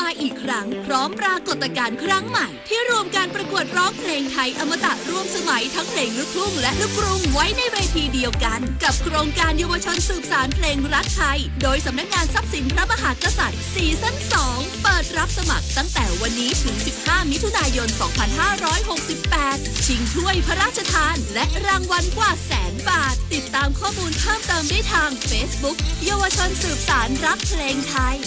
มาอีกครั้งพร้อมปรากฏการณ์ครั้งใหม่ที่รวมการประกวดร้องเพลงไทยอมตะร่วมสมัยทั้งเพลงลูกทุ่งและลูกกรุงไว้ในเวทีเดียวกันกับโครงการเยาวชนสืบสานเพลงรักไทยโดยสำนักงานทรัพย์สินพระมหากษัตริย์ซีซั่นสองเปิดรับสมัครตั้งแต่วันนี้ถึงสิบห้ามิถุนายนสองพันห้าร้อยหกสิบแปด ชิงถ้วยพระราชทานและรางวัลกว่าแสนบาท ติดตามข้อมูลเพิ่มเติมได้ทาง Facebook เยาวชนสืบสานรักเพลงไทย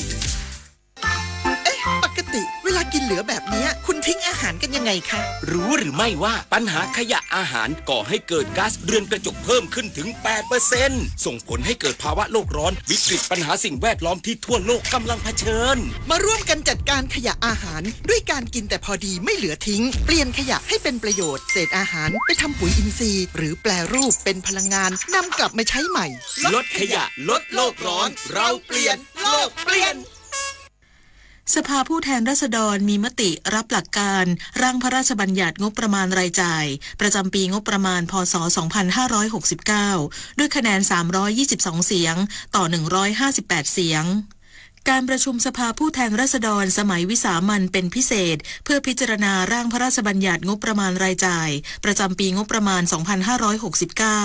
เอ๊ะ ปกติเวลากินเหลือแบบเนี้ย คุณทิ้งอาหารกันยังไงคะ รู้หรือไม่ว่าปัญหาขยะอาหารก่อให้เกิดก๊าซเรือนกระจกเพิ่มขึ้นถึง แปดเปอร์เซ็นต์ ส่งผลให้เกิดภาวะโลกร้อน วิกฤตปัญหาสิ่งแวดล้อมที่ทั่วโลกกำลังเผชิญ มาร่วมกันจัดการขยะอาหาร ด้วยการกินแต่พอดีไม่เหลือทิ้ง เปลี่ยนขยะให้เป็นประโยชน์ เศษอาหารไปทำปุ๋ยอินทรีย์ หรือแปรรูปเป็นพลังงาน นำกลับมาใช้ใหม่ ลดขยะ ลดโลกร้อน เราเปลี่ยน โลกเปลี่ยน สภาผู้แทนราษฎรมีมติรับหลักการร่างพระราชบัญญัติงบประมาณรายจ่าย ประจำปีงบประมาณ พ.ศ. สองพันห้าร้อยหกสิบเก้า ด้วยคะแนน สามร้อยยี่สิบสอง เสียง ต่อ หนึ่งร้อยห้าสิบแปด เสียง การประชุมสภาผู้แทนราษฎรสมัยวิสามัญเป็นพิเศษ เพื่อพิจารณาร่างพระราชบัญญัติงบประมาณรายจ่าย ประจำปีงบประมาณ สองพันห้าร้อยหกสิบเก้า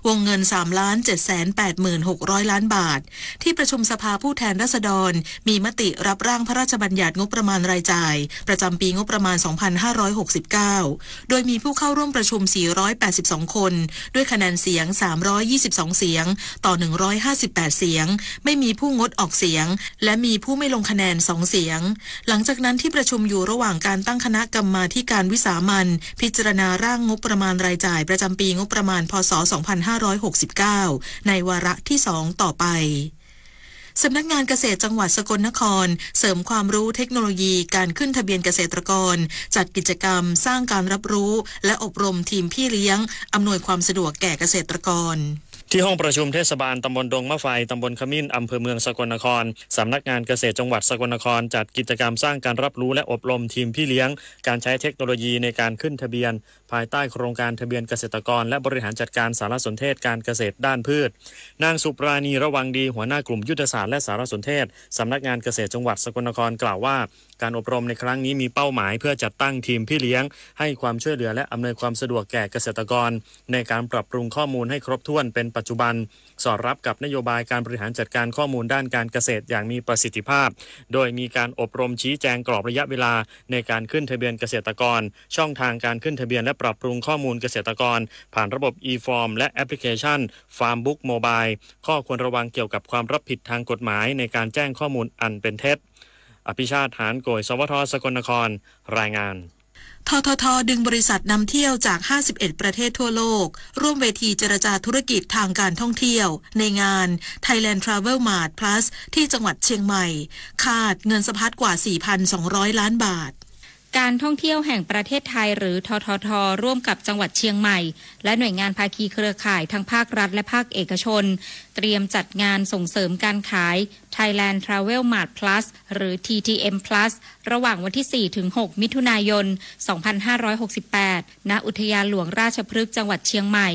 วงเงิน สามล้านเจ็ดแสนแปดหมื่นหกร้อยล้านบาท ที่ประชุมสภาผู้แทนราษฎรมีมติรับร่างพระราชบัญญัติงบประมาณรายจ่าย ประจำปีงบประมาณ สองพันห้าร้อยหกสิบเก้า โดยมีผู้เข้าร่วมประชุม สี่ร้อยแปดสิบสอง คน ด้วยคะแนนเสียง สามร้อยยี่สิบสอง เสียง ต่อ หนึ่งร้อยห้าสิบแปด เสียง ไม่มีผู้งดออกเสียง และมีผู้ไม่ลงคะแนน สอง เสียง หลังจากนั้นที่ประชุมอยู่ระหว่างการตั้งคณะกรรมาธิการวิสามัญพิจารณาร่างงบประมาณรายจ่ายประจำปีงบประมาณ พ.ศ. สองพันห้าร้อยหกสิบเก้า ในวาระที่สองต่อไป สำนักงานเกษตรจังหวัดสกลนคร เสริมความรู้เทคโนโลยีการขึ้นทะเบียนเกษตรกร จัดกิจกรรมสร้างการรับรู้ และอบรมทีมพี่เลี้ยง อำนวยความสะดวกแก่เกษตรกร ที่ห้องประชุมเทศบาลตำบลดงมะไฟ ตำบลขมิ้น อำเภอเมืองสกลนคร สำนักงานเกษตรจังหวัดสกลนคร จัดกิจกรรมสร้างการรับรู้และอบรมทีมพี่เลี้ยง การใช้เทคโนโลยีในการขึ้นทะเบียน ภายใต้โครงการทะเบียนเกษตรกร และบริหารจัดการสารสนเทศการเกษตรด้านพืช นางสุปราณี ระวังดี หัวหน้ากลุ่มยุทธศาสตร์และสารสนเทศ สำนักงานเกษตรจังหวัดสกลนคร กล่าวว่า การอบรมในครั้งนี้มีเป้าหมายเพื่อจัดตั้งทีมพี่เลี้ยง ให้ความช่วยเหลือและอำนวยความสะดวกแก่เกษตรกร ในการปรับปรุงข้อมูลให้ครบถ้วนเป็นปัจจุบัน สอดรับกับนโยบายการบริหารจัดการข้อมูลด้านการเกษตรอย่างมีประสิทธิภาพ โดยมีการอบรมชี้แจงกรอบระยะเวลาในการขึ้นทะเบียนเกษตรกร ช่องทางการขึ้นทะเบียนและปรับปรุงข้อมูลเกษตรกร ผ่านระบบ e-form และแอปพลิเคชัน Farmbook Mobile ข้อควรระวังเกี่ยวกับความรับผิดทางกฎหมายในการแจ้งข้อมูลอันเป็นเท็จ อภิชาติ หานโกย สวท สกลนคร รายงาน ททท ดึงบริษัทนำเที่ยวจาก ห้าสิบเอ็ด ประเทศทั่วโลก ร่วมเวทีเจรจาธุรกิจทางการท่องเที่ยว ในงาน Thailand Travel Mart Plus ที่จังหวัดเชียงใหม่ คาดเงินสะพัดกว่า สี่พันสองร้อยล้านบาท การท่องเที่ยวแห่งประเทศไทย หรือ ททท ร่วมกับจังหวัดเชียงใหม่ และหน่วยงานภาคีเครือข่ายทั้งภาครัฐและภาคเอกชน เตรียมจัดงานส่งเสริมการขาย Thailand Travel Mart Plus หรือ ทีทีเอ็ม Plus ระหว่างวันที่ สี่ ถึง หก มิถุนายน สองพันห้าร้อยหกสิบแปด ณ อุทยานหลวงราชพฤกษ์ จังหวัดเชียงใหม่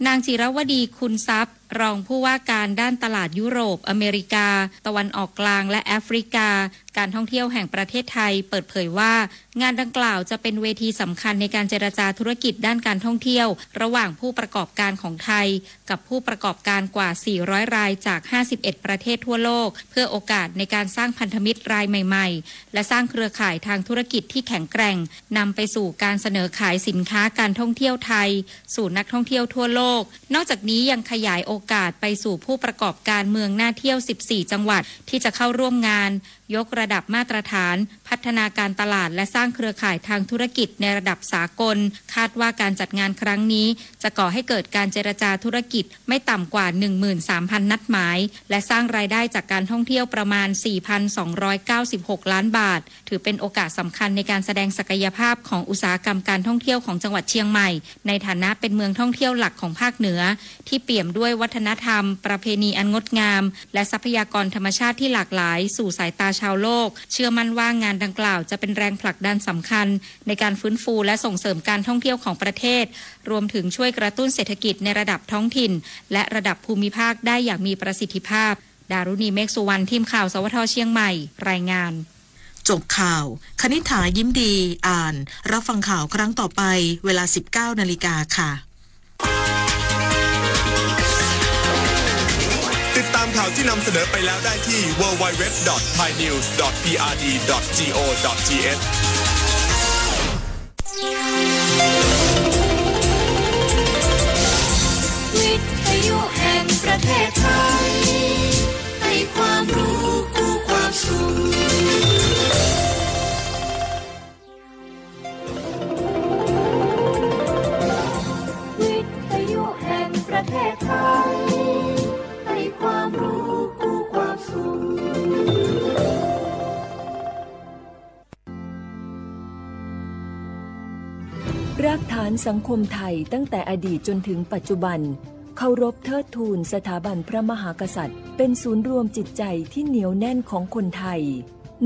นางจิรวดี คุณทรัพย์ รองผู้ว่าการด้านตลาดยุโรป อเมริกา ตะวันออกกลาง และแอฟริกา การท่องเที่ยวแห่งประเทศไทย เปิดเผยว่า งานดังกล่าวจะเป็นเวทีสำคัญในการเจรจาธุรกิจด้านการท่องเที่ยว ระหว่างผู้ประกอบการของไทย กับผู้ประกอบการกว่า สี่ร้อย รายจาก ห้าสิบเอ็ด ประเทศทั่วโลก เพื่อโอกาสในการสร้างพันธมิตรรายใหม่ๆ และสร้างเครือข่ายทางธุรกิจที่แข็งแกร่ง นำไปสู่การเสนอขายสินค้าการท่องเที่ยวไทย สู่นักท่องเที่ยวทั่วโลก นอกจากนี้ยังขยายโอกาสไปสู่ผู้ประกอบการเมืองน่าเที่ยว สิบสี่ จังหวัด ที่จะเข้าร่วมงาน ยกระดับมาตรฐาน พัฒนาการตลาด และสร้างเครือข่ายทางธุรกิจในระดับสากล คาดว่าการจัดงานครั้งนี้ จะก่อให้เกิดการเจรจาธุรกิจไม่ต่ำกว่า หนึ่งหมื่นสามพัน นัดหมาย และสร้างรายได้จากการท่องเที่ยวประมาณ สี่พันสองร้อยเก้าสิบหก ล้านบาท ถือเป็นโอกาสสำคัญในการแสดงศักยภาพของอุตสาหกรรมการท่องเที่ยวของจังหวัดเชียงใหม่ ในฐานะเป็นเมืองท่องเที่ยวหลักของภาคเหนือ ที่เปี่ยมด้วยวัฒนธรรม ประเพณีอันงดงาม และทรัพยากรธรรมชาติที่หลากหลาย สู่สายตาชาวโลก เชื่อมั่นว่างานดังกล่าวจะเป็นแรงผลักดันสำคัญ ในการฟื้นฟูและส่งเสริมการท่องเที่ยวของประเทศ รวมถึงช่วยกระตุ้นเศรษฐกิจในระดับท้องถิ่น และระดับภูมิภาคได้อย่างมีประสิทธิภาพ ดารุณี เมฆสุวรรณ ทีมข่าว สวท เชียงใหม่ รายงาน จบข่าว คณิษฐา ยิ้มดี อ่าน รับฟังข่าวครั้งต่อไป เวลา สิบเก้านาฬิกาค่ะ ติดตามข่าวที่นำเสนอไปแล้วได้ที่ ดับเบิลยู ดับเบิลยู ดับเบิลยู ดอท ไทยนิวส์ ดอท พีอาร์ดี ดอท จี โอ ดอท ที เอช วิทยุแห่งประเทศไทย ให้ความรู้คู่ความสุข วิทยุแห่งประเทศไทย ให้ความรู้คู่ความสุข รากฐานสังคมไทยตั้งแต่อดีตจนถึงปัจจุบัน เคารพเทิดทูนสถาบันพระมหากษัตริย์ เป็นศูนย์รวมจิตใจที่เหนียวแน่นของคนไทย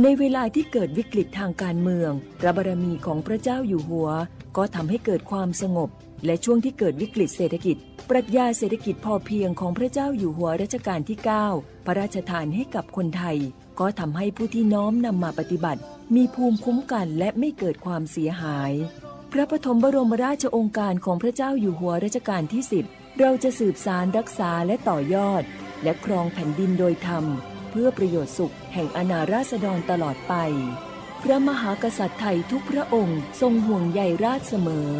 ในเวลาที่เกิดวิกฤตทางการเมือง พระบารมีของพระเจ้าอยู่หัว ก็ทำให้เกิดความสงบ และช่วงที่เกิดวิกฤตเศรษฐกิจ ปรัชญาเศรษฐกิจพอเพียงของพระเจ้าอยู่หัวรัชกาลที่เก้า พระราชทานให้กับคนไทย ก็ทำให้ผู้ที่น้อมนำมาปฏิบัติ มีภูมิคุ้มกันและไม่เกิดความเสียหาย พระปฐมบรมราชโองการของพระเจ้าอยู่หัวรัชกาลที่สิบ เราจะสืบสานรักษาและต่อยอด และครองแผ่นดินโดยธรรม เพื่อประโยชน์สุขแห่งอาณาราษฎรตลอดไป พระมหากษัตริย์ไทยทุกพระองค์ทรงห่วงใยราษฎรเสมอ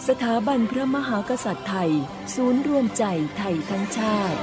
สถาบันพระมหากษัตริย์ไทย ศูนย์รวมใจไทยทั้งชาติ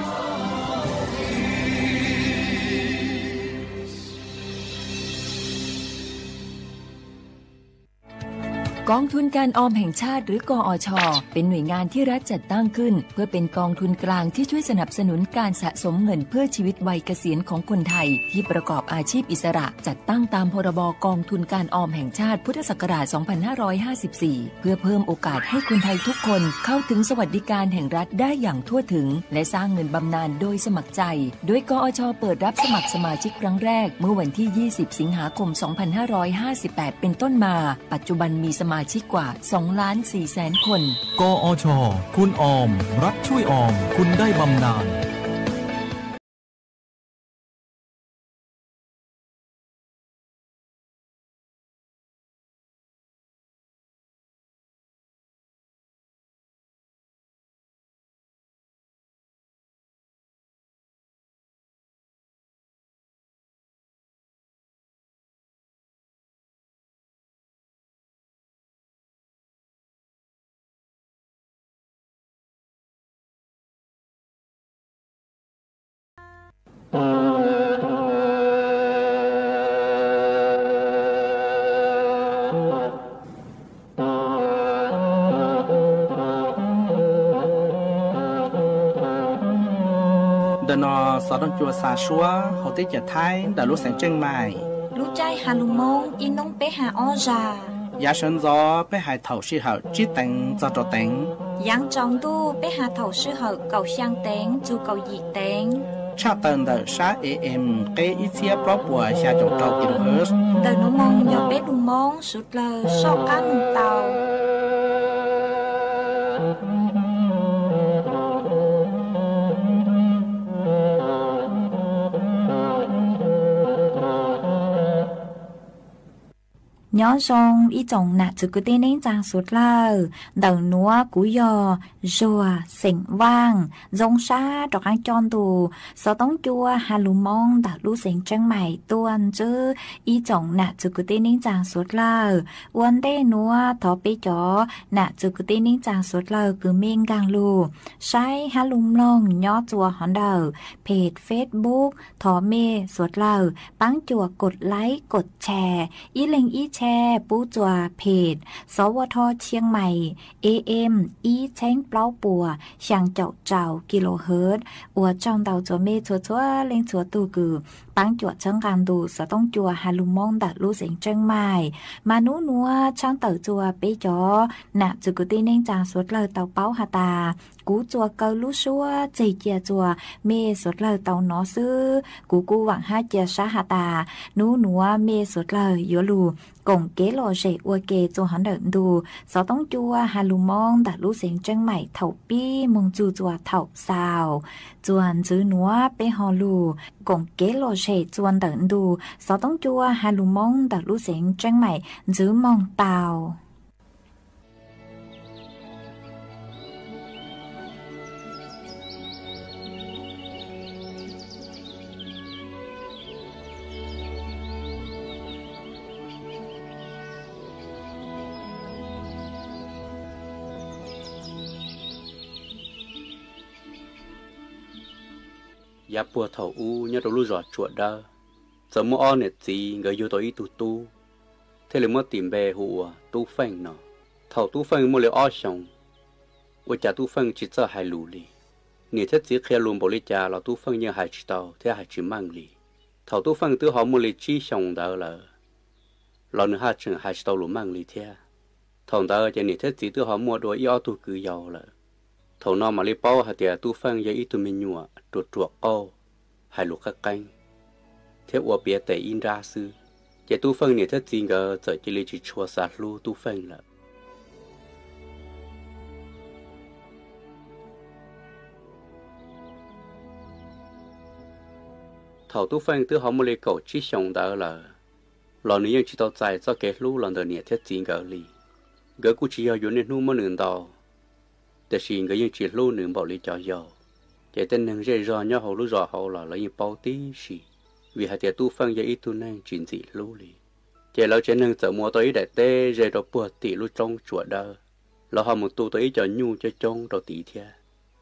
กองทุนการออมแห่งชาติ หรือ กอช เป็นหน่วยงานที่รัฐจัดตั้งขึ้น เพื่อเป็นกองทุนกลางที่ช่วยสนับสนุนการสะสมเงินเพื่อชีวิตวัยเกษียณของคนไทยที่ประกอบอาชีพอิสระ จัดตั้งตาม พรบ กองทุนการออมแห่งชาติ พุทธศักราช สองพันห้าร้อยห้าสิบสี่ เพื่อเพิ่มโอกาสให้คนไทยทุกคนเข้าถึงสวัสดิการแห่งรัฐได้อย่างทั่วถึง และสร้างเงินบำนาญโดยสมัครใจ โดย กอช เปิดรับสมัครสมาชิกครั้งแรกเมื่อวันที่ ยี่สิบ สิงหาคม สองพันห้าร้อยห้าสิบแปด เป็นต้นมา ปัจจุบันมีสมาชิกกว่า สองล้านสี่แสน คน กอช คุณออม รัฐช่วยออม คุณได้บำนาญ Ntawm no xov tooj cua xa suab hauv teb chaws Thaib ntawm lub xeev Tseej Maim. Lub caij Halumong ib hnub peb hais ob zag. Yav sawv ntxov peb hais thaum sij hawm tsib teev txog rau teev. Yav tsaus ntuj peb hais thaum sij hawm kaum xyaa teev txug kaum yim teev. Tshaj tawm ntawm sab AM qeb ib txhiab plaub puas xya caum rau kilohertz. Ntawm nuav moog yog peb lug Moob suav dlawg soj qaab moog tau. Nyob zoo ib tsoom nam txwv kwv tij neej tsaa suav dlawg, ntawm nuav kuv yog Zuag xeem Vaaj, ntxoo sab rov qaab coj ntu xov toob cua Halumong ntawm lub xeev Tseeb Maim tuaj ntsib ib tsoom nam txwv kwv tij neej tsaa suav dlawg. Ua ntej nuav thov peb cov nam txwv kwv tij neej tsaa suav dlawg kws mej nkaag lug saib hab lug mloog nyob txua hov ntawm page Facebook, thov mej suav dlawg paab cuam kod like kod share, ib leeg ib share pub txua page Sov Ua Tho Chiang Mai, AM ib txheeb plaub puas xyaa caum rau kilohertz. Ua tsaug ntau txua mej txhua txhua leej txhua tug kws paab cuam txhawb nqaa ntu xov toob cua Halumong ntawm lub xeev Tseeb Maim. Mas nub nuav tshaab tawm txua peb cov nam txwv kwv tij neej tsaa suav dlawg tau paub has tas, kuv txua kaw lub suab tseg cia txua mej suav dlawg tau nov xwb. Kuv kuj vaam hab cia sab has tas, nub nuav mej suav dlawg yuav lug koom kev lom zem ua ke txua hov ntawm ntu xov toob cua Halumong ntawm lub xeev Tseeb Maim thaum pib moog txug txua thaum xaus. Txuas ntxwv nuav peb ho lug koom kev lom zem txuas ntawm ntu xov toob cua has lug Moob ntawm lub xeev Tseeb Maim ntxwv moog tau. Yav puag thaum ub nyob rau lub zos Tsuam Dawb, txawm muaj ob niam txiv nkawd yug tau ib tug tub, thiaj li muab tis npe hu ua Tub Feej no. Thaum Tub Feej muaj li ob xyoos, ua cas Tub Feej tsis txawj hais lus li. Niam thiab txiv qhia lus npaum li cas los Tub Feej yeej hais tsis tau thiab hais tsis meej li. Thaum Tub Feej twb ho muaj li tsib xyoos ntawd lawm los nws haj tseem hais tsis tau lus meej li thiab. Thaum ntawd ces niam thiab txiv twb ho muaj dua ib ob tug kwv yau lawm. Thaum no mam li paub hais tias Tub Feej yog ib tug me nyuam ruam ruam qauj, hais lus qeeb qeeb thiab ua piav tes ib nrab xwb. Ces Tub Feej niam thiab txiv nkawd txawm cia li tsis tshua xav hlub Tub Feej lawm. Thaum Tub Feej twb ho muaj li kaum tsib xyoos ntawd lawm los nws yeej tsis tau txais txoj kev hlub los ntawm niam thiab txiv nkawd li. Nkawd kuj tsis yog yuav niaj hnub muab nws ntaus, tiam sis nkawd yeej tsis hlub nws npaum li cov yau. Ces tej neeg zej zog nyob hauv lub zos hauv los lawv yeej paub tib si, vim hais tias Tub Feej yog ib tug neeg tsis ntxim hlub li. Ces lawv tsev neeg txawm mus ua tau ib daim teb ze rau puag tim lub roob Tsuam Dawb, lawv ho mus tu tau ib co nyuj coob coob rau tid thiab.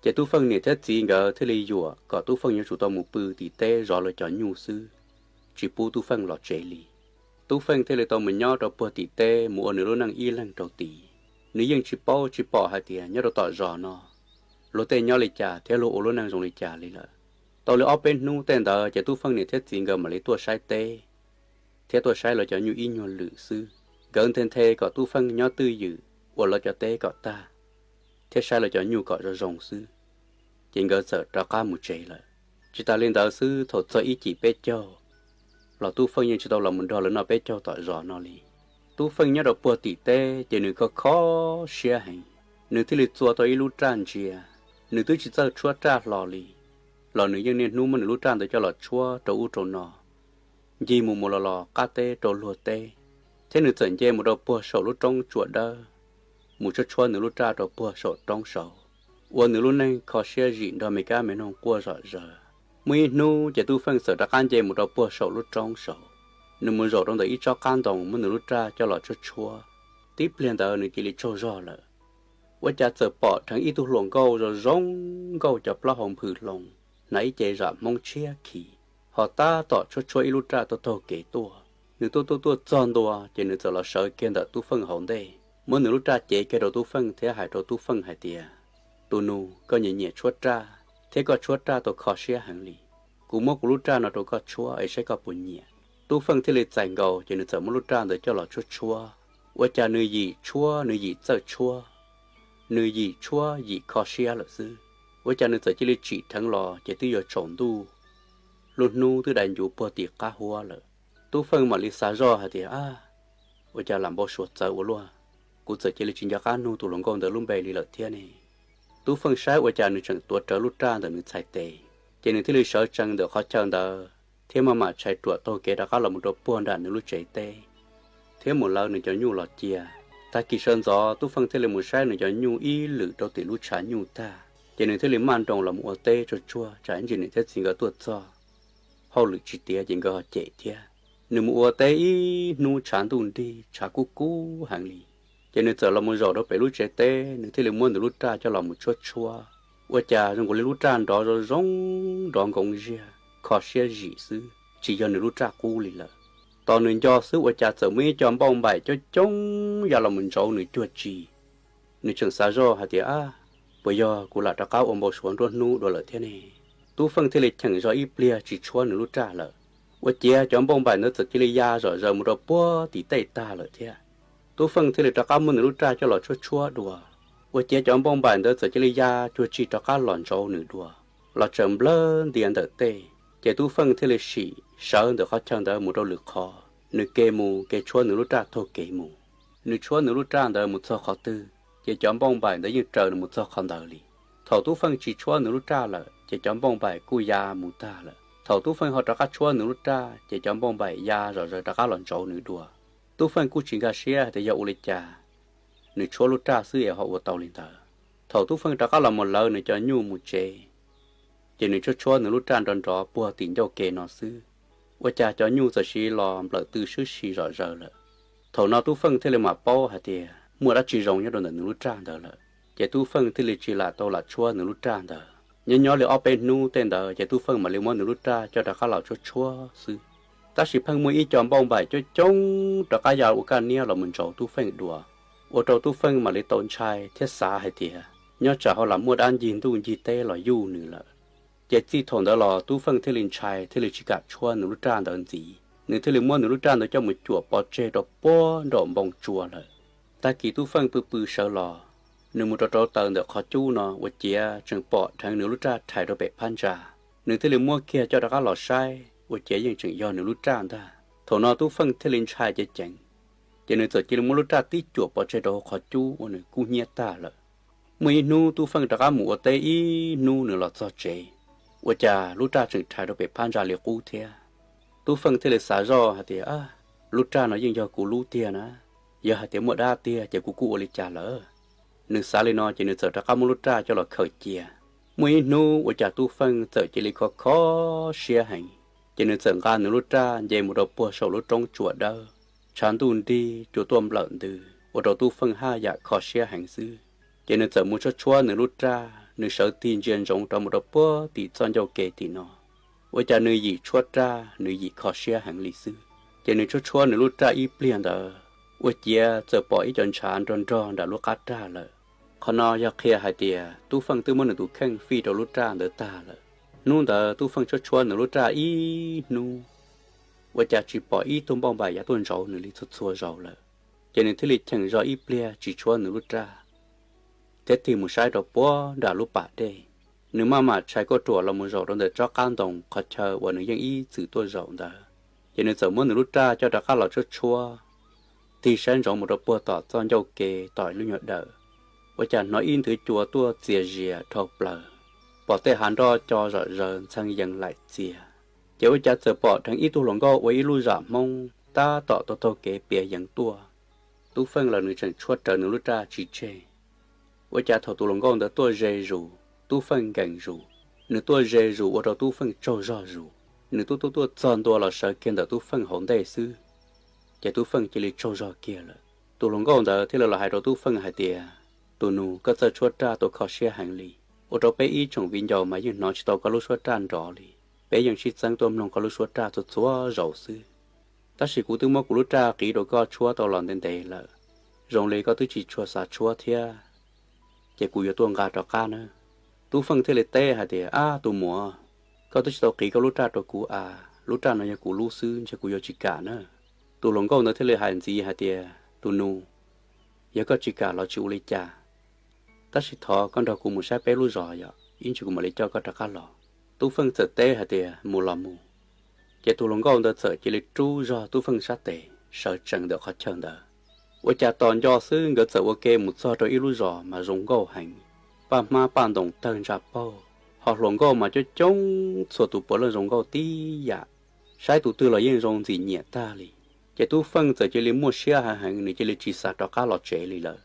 Ces Tub Feej niam thiab txiv nkawd thiaj li yuam kom Tub Feej yuav tsum tau mus pw tim teb zov lawv cov nyuj xwb, tsis pub Tub Feej los tsev li. Tub Feej thiaj li tau mus nyob rau puag tim teb mus ua nws lub neej ib leeg rau tid. Nws yeej tsis paub tsis pom hais tias nyob rau tom zos no luag tej nyob li cas thiab luag ua lub neej zoo li cas li lawm. Tau li ob peb hnub tej ntawd ces Tub Feej niam thiab txiv nkawd mam li tuaj saib teb thiab tuaj saib lawv cov nyuj ib nyuag lwm xwb. Nkawd nthe nthe kom Tub Feej nyob twj ywm ua lawv cov teb kom tag thiab saib lawv cov nyuj kom zoo zoo xwb, ces nkawd txawm rov qab mus tsev lawm. Tsis tas li ntawd xwb, thaum txog ib cim peb caug los Tub Feej yeej tsis tau los mus nrog lawv noj peb caug tom zos no li. Tub Feej nyob rau puag tim teb ces nws kho kho siab heev, nws thiaj li txua tau ib lub raj ntsia. Nws twb tsis txawj tshuab raj hlo li, los nws yeej niaj hnub muab nws lub raj ntawd coj los tshuab rau ub rau no, ncig mus mus los los qab teb rau luag teb, thiab nws txawm nce mus rau puag saum lub roob Tsuam Dawb, mus tshuab tshuab nws lub raj rau puag saum roob saud, ua nws lub neej kho siab zim nrog me kab me noog quaj zom zaws. Muaj ib hnub ces Tub Feej txawm rov qab nce mus rau puag saum lub roob saud, nws mus zaum rau ntawm ib tsob qab ntoo muab nws lub raj coj los tshuab tshuab. Tib pliag ntawd nws cia li tsaug zog lawm, ua cas txawm pom dheev ib tug hluas nkauj zoo zoo nkauj cov plaub hau nphws hloov, hnav ib ce zam Hmoob tshiab khiv, ho tab tom tshuab tshuab ib lub raj taug taug kev tuaj. Nws tuaj tuaj tuaj txog ntua ces nws txawm los sawv kiag ntawm Tub Feej hauv ntej, muab nws lub raj cev kiag rau Tub Feej thiab hais rau Tub Feej hais tias, Tus nus, koj nyiam nyiam tshuab raj thiab koj tshuab raj tau kho siab heev li. Kuv muab kuv lub raj no rau koj tshuab es saib koj puas nyiam. Tub Feej thiaj li txais nkaus ces nws txawm muab lub raj ntawd coj los tshuab tshuab. Ua cas nws yim tshuab nws yim txawj tshuab, nws yim tshuab yim kho siab lawm xwb. Ua cas nws txawm cia li tsim dheev los ces twb yuav tsaus ntuj, lub hnub twb dai ncuv puag tim qab huab lawm. Tub Feej mam li xav zoj hais tias, Ab, ua cas lam npau suav txawv ua luaj, kuv txawm cia li tsis nco qab nug tus hluas nkauj ntawd lub npe li lawm thiab ne. Tub Feej saib ua cas nws tseem tuav rawv lub raj ntawm nws txhais tes, ces nws thiaj li sawv tsees ntawm qhov chaw ntawd thiab maj mam tshais ruam taug kev rov qab los mus rau puag nram nws lub tsev teb thiab mus lawv nws cov nyuj los cia. Tag kis sawv ntxov Tub Feej thiaj li mus saib nws cov nyuj ib lwm rau tim lub tshav nyuj tag, ces nws thiaj li maj nroos los mus ua teb tsuag tsuag tsam ib ntsis niam thiab txiv nkawd tuaj txog, hauj lwm tsis tiav ces nkawd ho cem thiab. Nws mus ua teb ib hnub tshav ntuj nrig tshav kub kub heev li, ces nws txawm los mus zaum rau pem lub tsev teb, nws thiaj li muab nws lub raj coj los mus tshuab tshuab. Ua cas zoo nkaus li lub raj nrov zoo zoo, nrov nkoos ziag, kho siab zim xwb, tsis yog nws lub raj qub li lawm. Tos nws nco xwb ua cas txawm muaj ib co npauj npaim coob coob ya los mus ntsauv nws cuag tsi. Nws tseem xav zoj hais tias, Ab, puas yog kuv lam rov qab ua npau suav nruab hnub dua lawm thiab ne? Tub Feej thiaj li cheem zog ib pliag tsis tshuab nws lub raj lawm. Ua ciav cov npauj npaim ntawd txawm cia li ya zom zaws mus rau puag tim tej tag lawm thiab. Tub Feej thiaj li rov qab muab nws lub raj coj los tshuab tshuab dua. Ua ciav cov npauj npaim ntawd txawm cia li ya cuag tsi rov qab los ntsauv nws dua, los tsaws nplawg ntia ntawm tej. Ces Tub Feej thiaj li sim sawv ntawm qhov chaw ntawd mus rau lwm qhov, nws ke mus ke tshuab nws lub raj taug kev mus. Nws tshuab nws lub raj ntawd mus txog qhov twg, ces cov npauj npaim ntawd yeej raws nws mus txog qhov ntawd li. Thaum Tub Feej tsis tshuab nws lub raj lawm, ces cov npauj npaim kuj ya mus tag lawm. Thaum Tub Feej ho rov qab tshuab nws lub raj ces cov npauj npaim ya zom zaws rov qab los ntsauv nws dua. Tub Feej kuj tsis nkag siab hais tias yog ua li cas nws tshuab lub raj xwb es ho ua tau li ntawd. Thaum Tub Feej rov qab los mus lawv nws cov nyuj mus tsev, ces nws tshuab tshuab nws lub raj nrov nrov puag tim ncauj ke no xwb, ua cas cov nyuj txawm sis los nplawm tw swb si zom zaws lawm. Thaum no Tub Feej thiaj li mam paub hais tias muaj dab tsi zoo nyob rau ntawm nws lub raj ntawd lawm, ces Tub Feej thiaj li tsis lam tau lam tshuab nws lub raj ntawd. Nyob nyob li ob peb hnub tej ntawd ces Tub Feej mam li muab nws lub raj coj rov qab los tshuab tshuab xwb. Tab sis pheej muaj ib co npauj npaim coob coob rov qab ya ua kaj niab los mus ntsauv Tub Feej dua, ua rau Tub Feej mam li tau ntshai thiab xav hais tias nyob tsam ho lam muaj dab ncig ntuj ncig teb los yuj nws lawm. Ces txij thaum ntawd los Tub Feej thiaj li ntshai thiaj li tsis kam tshuab nws lub raj ntawd ntxiv, nws thiaj li muab nws lub raj ntawd coj mus cuam pov tseg rau puag nraum npoo tsua lawm. Tag kis Tub Feej pw pw sawv los, nws mus rau rau taws ntawm qhov cub no ua ciav tseem pom dheev nws lub raj rhais rau pem phab ntsa. Nws thiaj li muab kiag coj rov qab los saib ua ciav yeej tseem yog nws lub raj ntag. Thaum no Tub Feej thiaj li ntshai ceev ceev, ces nws txawm cia li muab lub raj tib cuam pov tseg rau hauv qhov cub ua nws kub hnyiab tag lawm. Muaj ib hnub Tub Feej rov qab mus ua teb ib hnub nws los txog tsev, ua cas lub raj tseem rhais rau pem phab ntsa li qub thiab. Tub Feej thiaj li xav zoj hais tias, lub raj no yeej yog kuv lub tiag na, yog hais tias muaj dab tiag ces kuv kuj ua li cas lawm. Nws xav li no ces nws txawm rov qab muab lub raj coj los khaws cia. Muaj ib hnub ua cas Tub Feej txawm cia li kho kho siab heev, ces nws txawm nqa nws lub raj nce mus rau puag saum lub roob tsua dawb, tshav ntuj nrig cua tuaj nplawm ntws ua rau Tub Feej haj yam kho siab heev xwb. Ces nws txawm mus tshuab tshuab nws lub raj, nws sawv tig ntsia ntsoov rov mus rau puag tim txoj ncauj ke tim no, ua cas nws yim tshuab raj nws yim kho siab heev li xwb. Ces nws tshuab tshuab nws lub raj ib pliag ntawd, ua ciav txawm pom ib co ntshav nrog nrog nram lub qab raj lawm. Qhov no yog qhia hais tias Tub Feej twb muab nws tus kheej fij rau lub raj ntawd tag lawm. Hnub ntawd Tub Feej tshuab tshuab nws lub raj ib hnub, ua cas tsis pom ib tug npauj npaim yav tuaj ntsauv nws li txhua txhua zaus lawm. Ces nws thiaj li cheem zog ib pliag tsis tshuab nws lub raj, thiab tig mus saib rau puag nram lub pas dej. Nws maj mam tshais kuj ruam los mus zaum rau ntawm tsob qab ntoo qhov chaw uas nws yeej ib txwm tuaj zaum ntawd, ces nws txawm muab nws lub raj coj rov qab los tshuab tshuab, tig saib ntsoov mus rau puag tom txoj ncauj ke tom lub nyuag dawm, ua cas hnov ib nthwv cua tuaj txias zias dhau plaws, pom tej hav nroj co zom zaws ntxhee yees laim txias. Ces ua cas txawm pom dheev ib tug hluas nkauj ua ib lub zam Hmoob tab tom taug taug kev piav yees tuaj. Tub Feej los nws tseem tshuab rawv nws lub raj tsis tseg. Ua cas thaum tus hluas nkauj ntawd tuaj ze zus, Tub Feej nkees zus, nws tuaj ze zus ua rau Tub Feej tsaug zog zus, nws tuaj tuaj tuaj txog ntua los sawv kiag ntawm Tub Feej hauv ntej xwb, ces Tub Feej cia li tsaug zog kiag lawm. Tus hluas nkauj ntawd thiaj li los hais rau Tub Feej hais tias, tus nus, koj txawj tshuab raj tau kho siab heev li, ua rau peb ib tsoom viv ncaus mas yeej hnov tsis tau koj lub suab raj nrov li. Peb yeej sib txeeb tuaj mloog koj lub suab raj txhua txhua zaus xwb. Tab sis kuv twb muab kuv lub raj qiv rau koj tshuab tau los ntev ntev lawm, zoo li koj twb tsis tshua xav tshuab thiab, ces kuv yuav tuaj nqa rov qab nawb. Tub Feej thiaj li teb hais tias, ab tus muam, koj twb tsis tau qiv koj lub raj rau kuv as, lub raj no yog kuv lub xwb, ntshe kuv yuav tsis kam na. Tus hluas nkauj ntawd thiaj li hais ntxiv hais tias, tus nus, yog koj tsis kam los tsis ua li cas, tab sis thov koj nrog kuv mus saib peb lub zos yom, ib ntsis kuv mam li coj koj rov qab los. Tub Feej txawm teb hais tias, mus los mus. Ces tus hluas nkauj ntawd txawm cia li rub zog Tub Feej sab tes sawv tsees ntawm qhov chaw ntawd. Ua cas tos nco xwb nkawd txawm ua ke mus txog rau ib lub zos mas zoo nkauj heev, paj hmab paj ntoos tawg ntsa paug, ho hluas nkauj mas coob coob txhua tus puav leej zoo nkauj tib yam, saib tus twg los yeej zoo ntxim nyiam tag li. Ces Tub Feej txawm cia li muaj siab heev heev, nws cia li tsis xav rov qab los tsev li lawm.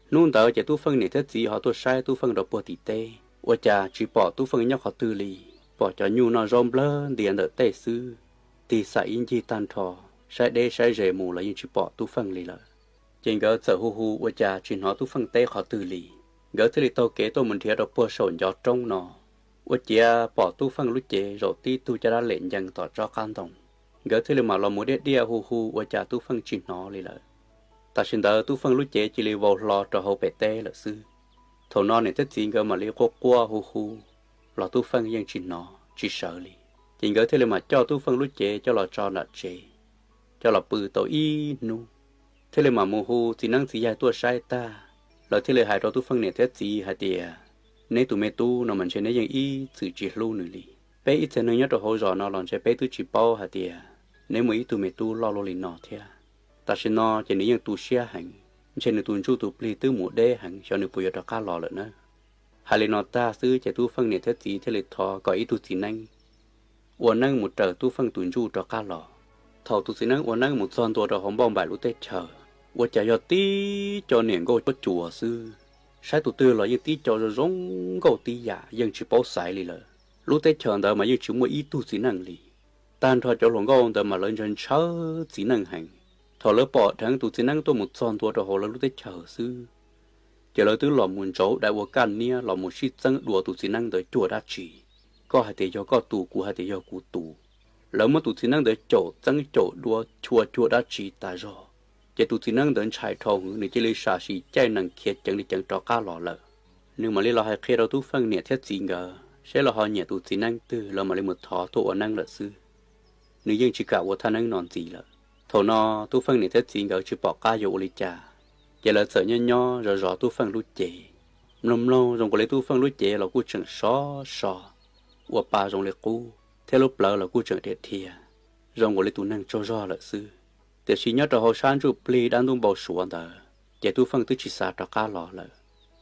Hnub ntawd ces Tub Feej niam thiab txiv ho tuaj saib Tub Feej rau puag tim teb, ua cas tsis pom Tub Feej nyob qhov twg li, pom cov nyuj noj zaub nplawg ntias ntawm tej xwb, tig xam ib ncig tag nrho, saib deb saib ze mus los yeej tsis pom Tub Feej li lawm. Ces nkawd txawm hu hu ua cas tsis hnov Tub Feej teb qhov twg li. Nkawd thiaj li taug kev tuaj mus nrhiav rau puag saum ncov roob no, ua ciav pom Tub Feej lub cev zaum tib tug caj dab lem ncees tom tsob qab ntoo. Nkawd thiaj li mam los mus diaj diaj hu hu ua cas Tub Feej tsis hnov li lawm. Tam sim ntawd Tub Feej lub cev cia li vau hlo rau hauv pem teb lawm xwb. Thaum no niam thiab txiv nkawd mam li quaj quaj hu hu, los Tub Feej yeej tsis hnov tsis sawv li. Ces nkawd thiaj li mam coj Tub Feej lub cev coj los tso nram tsev, coj los pw tau ib hnub, thiaj li mam mus hu txiv neeb txiv yaig tuaj saib tag, lawv thiaj li hais rau Tub Feej niam thiab txiv hais tias, neb tus me tub no mas ntshe neb yeej ib txwm tsis hlub nws li. Peb ib txhia neeg nyob rau hauv zos no los ntshe peb twb tsis paub hais tias neb muaj ib tug me tub loj luaj li no thiab. Tam sim no ces nws yeej tu siab heev, ntshe nws tus ntsuj tus plig twb mus deb heev, xyov nws puas yuav rov qab los lawm na. Hais li no tag xwb ces Tub Feej niam thiab txiv thiaj li thov kom ib tug txiv neeb ua neeb mus raws Tub Feej tus ntsuj rov qab los. Thaum tus txiv neeb ua neeb mus txog ntua rau hauv Npauj Npaim lub teb chaws, ua cas yog tib co niam nkauj cuab cuas xwb. Saib tus twg los yeej tib co zoo zoo nkauj tib yam, yeej tsis paub xaiv li lawm. Lub teb chaws ntawd mas yeej tsis muaj ib tug txiv neej li. Tag nrho cov hluas nkauj ntawd mas lawv ntshaw ntshaw txiv neej heev. Thaum lawv pom dheev tus txiv neeb tuaj mus txog ntua rau hauv lawv lub teb chaws xwb, ces lawv twb los mus ntsauv dai ua kaj niab los mus sib txeeb dua tus txiv neeb ntawd cuag dab tsi. Koj hais tias yog koj tus, kuv hais tias yog kuv tus. Lawv muab tus txiv neeb ntawd caum txeeb caum dua chua cuag dab tsi tas zog. Ces tus txiv neeb ntawd ntshai dhau heev, nws cia li sam sim caij nees khiav ceev li ceev rov qab los lawm. Nws mam li los hais qhia rau Tub Feej niam thiab txiv nkawd seb lawv ho nyiam tus txiv neeb twg, lawv mam li mus thov tuaj ua neeb lawm xwb. Nws yeej tsis kam ua thaj neeb no ntxiv lawm. Thaum no Tub Feej niam thiab txiv nkawd tsis pom qab yuav ua li cas, ces lawv txawm nyob nyob zov zov Tub Feej lub cev. Mloog mloog zoo nkaus li Tub Feej lub cev los kuj tseem sov so, ua pa zoo li qub, thiab lub plawv los kuj tseem dhia dhia, zoo nkaus li tus neeg tsaug zog lawm xwb. Tiam sis nyob rau hauv sab ntsuj plig dab ntub npau suav ntawd, ces Tub Feej twb tsis xav rov qab los lawm.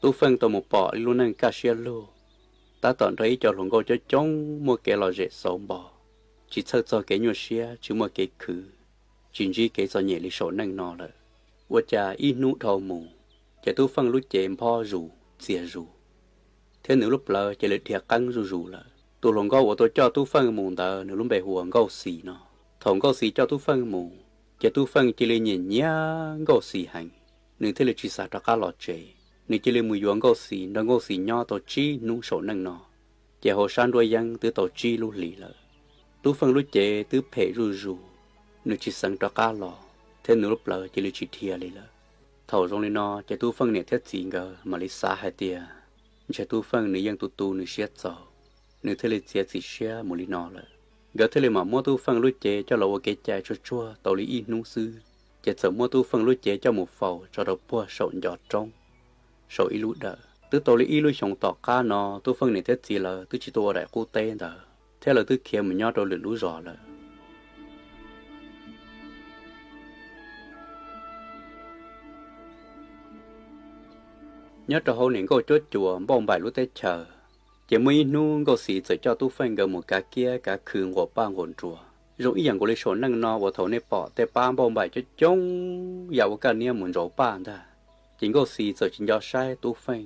Tub Feej tau mus pom ib lub neej kaj siab lug, tab tom nrog ib co hluas nkauj coob coob muaj kev lom zem xauv npo, tsis txhawj txog kev nyuaj siab, tsis muaj kev khwv, tsis ntsib kev txom nyem li saum neej no lawm. Ua cas ib hnub dhau mus, ces Tub Feej lub cev nphob zus txias zus, thiab nws lub plawv cia li dhia qeeb zuj zus lawm. Tus hluas nkauj uas tau coj Tub Feej mus ntawd nws lub npe hu ua Nkauj Xis no. Thaum Nkauj Xis coj Tub Feej mus, ces Tub Feej cia li nyiam nyiam Nkauj Xis heev, nws thiaj li tsis xav rov qab los tsev. Nws cia li mus yuav Nkauj Xis, nrog Nkauj Xis nyob tau tsib hnub saum neej no, ces hauv sab nruab yeeb twb tau tsib lub hlis lawm. Tub Feej lub cev twb phem zuj zus, nws tsis xeev rov qab los, thiab nws lub plawv cia li tsis dhia li lawm. Thaum zoo li no ces Tub Feej niam thiab txiv nkawd mam li xav hais tias ntshe Tub Feej nws yeej tu tu nws siab txaus, nws thiaj li txiav txim siab mus li no lawm. Nkawd thiaj li mam muab Tub Feej lub cev coj los ua kev cai tsuag tsuag tau li ib hnub xwb, ces txawm muab Tub Feej lub cev coj mus faus tso rau puag saum ncov roob, saum ib lub dawm. Twb tau li ib lub xyoos tom qab no Tub Feej niam thiab txiv lawv twb tsis tuaj ua daim qub teb ntawd, thiab lawv twb khiav mus nyob rau lwm lub zos lawm. Nyob rau hauv niam nkauj cuab cuas Npauj Npaim lub teb chaws, ces muaj ib hnub Nkauj Xis txawm coj Tub Feej nkawd mus kav kiab kav khw nquam paj nquam nruas, zoo ib yam nkaus li saum neej no uas thaum nej pom tej pab Npauj Npaim coob coob ya ua kaj niab mus ntsauv paj ntag. Ces Nkauj Xis txawm tsis nco saib Tub Feej,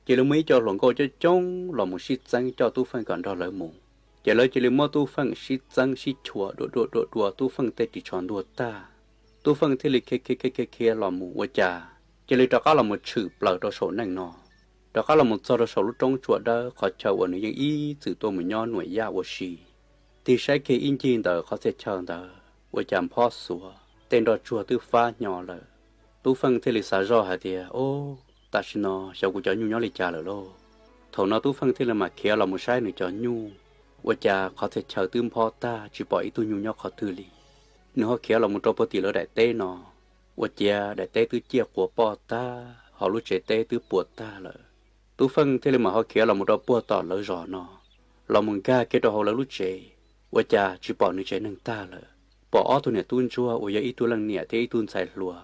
cia li muaj ib co hluas nkauj coob coob los mus sib txeeb coj Tub Feej kom nrog lawv mus. Ces lawv cia li muab Tub Feej sib txeeb sib chua dua dua dua dua Tub Feej tej ris tsho ntuag tag. Tub Feej thiaj li khiav khiav khiav khiav los mus ua cas cia li rov qab los mus tshwm plaws rau saum neej no, rov qab los mus txog rau saum lub rooˍ tsua dawb qhov chaw uas nws yeej ib txwm tuaj mus nyob nuam yaj ua si. Tig saib kiag ib ncig ntawm qhov txhia chaw ntawd ua cas nphob xuav, tej nroj tsuag twb fab hnyo lawm. Tub Feej thiaj li xav zoj hais tias, Ob, tam sim no xyov kuv cov nyuj nyob li cas lawm lauj. Thaum no Tub Feej thiaj li mam khiav los mus saib nws cov nyuj, ua cas qhov txhia chaw twb nphob tag tsis pom ib tug nyuj nyob qhov twg li. Nws ho khiav los mus rau puag tim lawv daim teb no, ua ciav daim teb twb ciaj quas poj tag, hos lub tsev teb twb puas tag lawm. Tub Feej thiaj li mam ho khiav los mus rau puag tom lawv zos no, los mus nkag kiag rau hauv lawv lub tsev, ua cas tsis pom nws tsev neeg tag lawm, pom ob tug niam tub ntsuag uas yog ib tug leej niam thiab ib tug ntxhais hluas,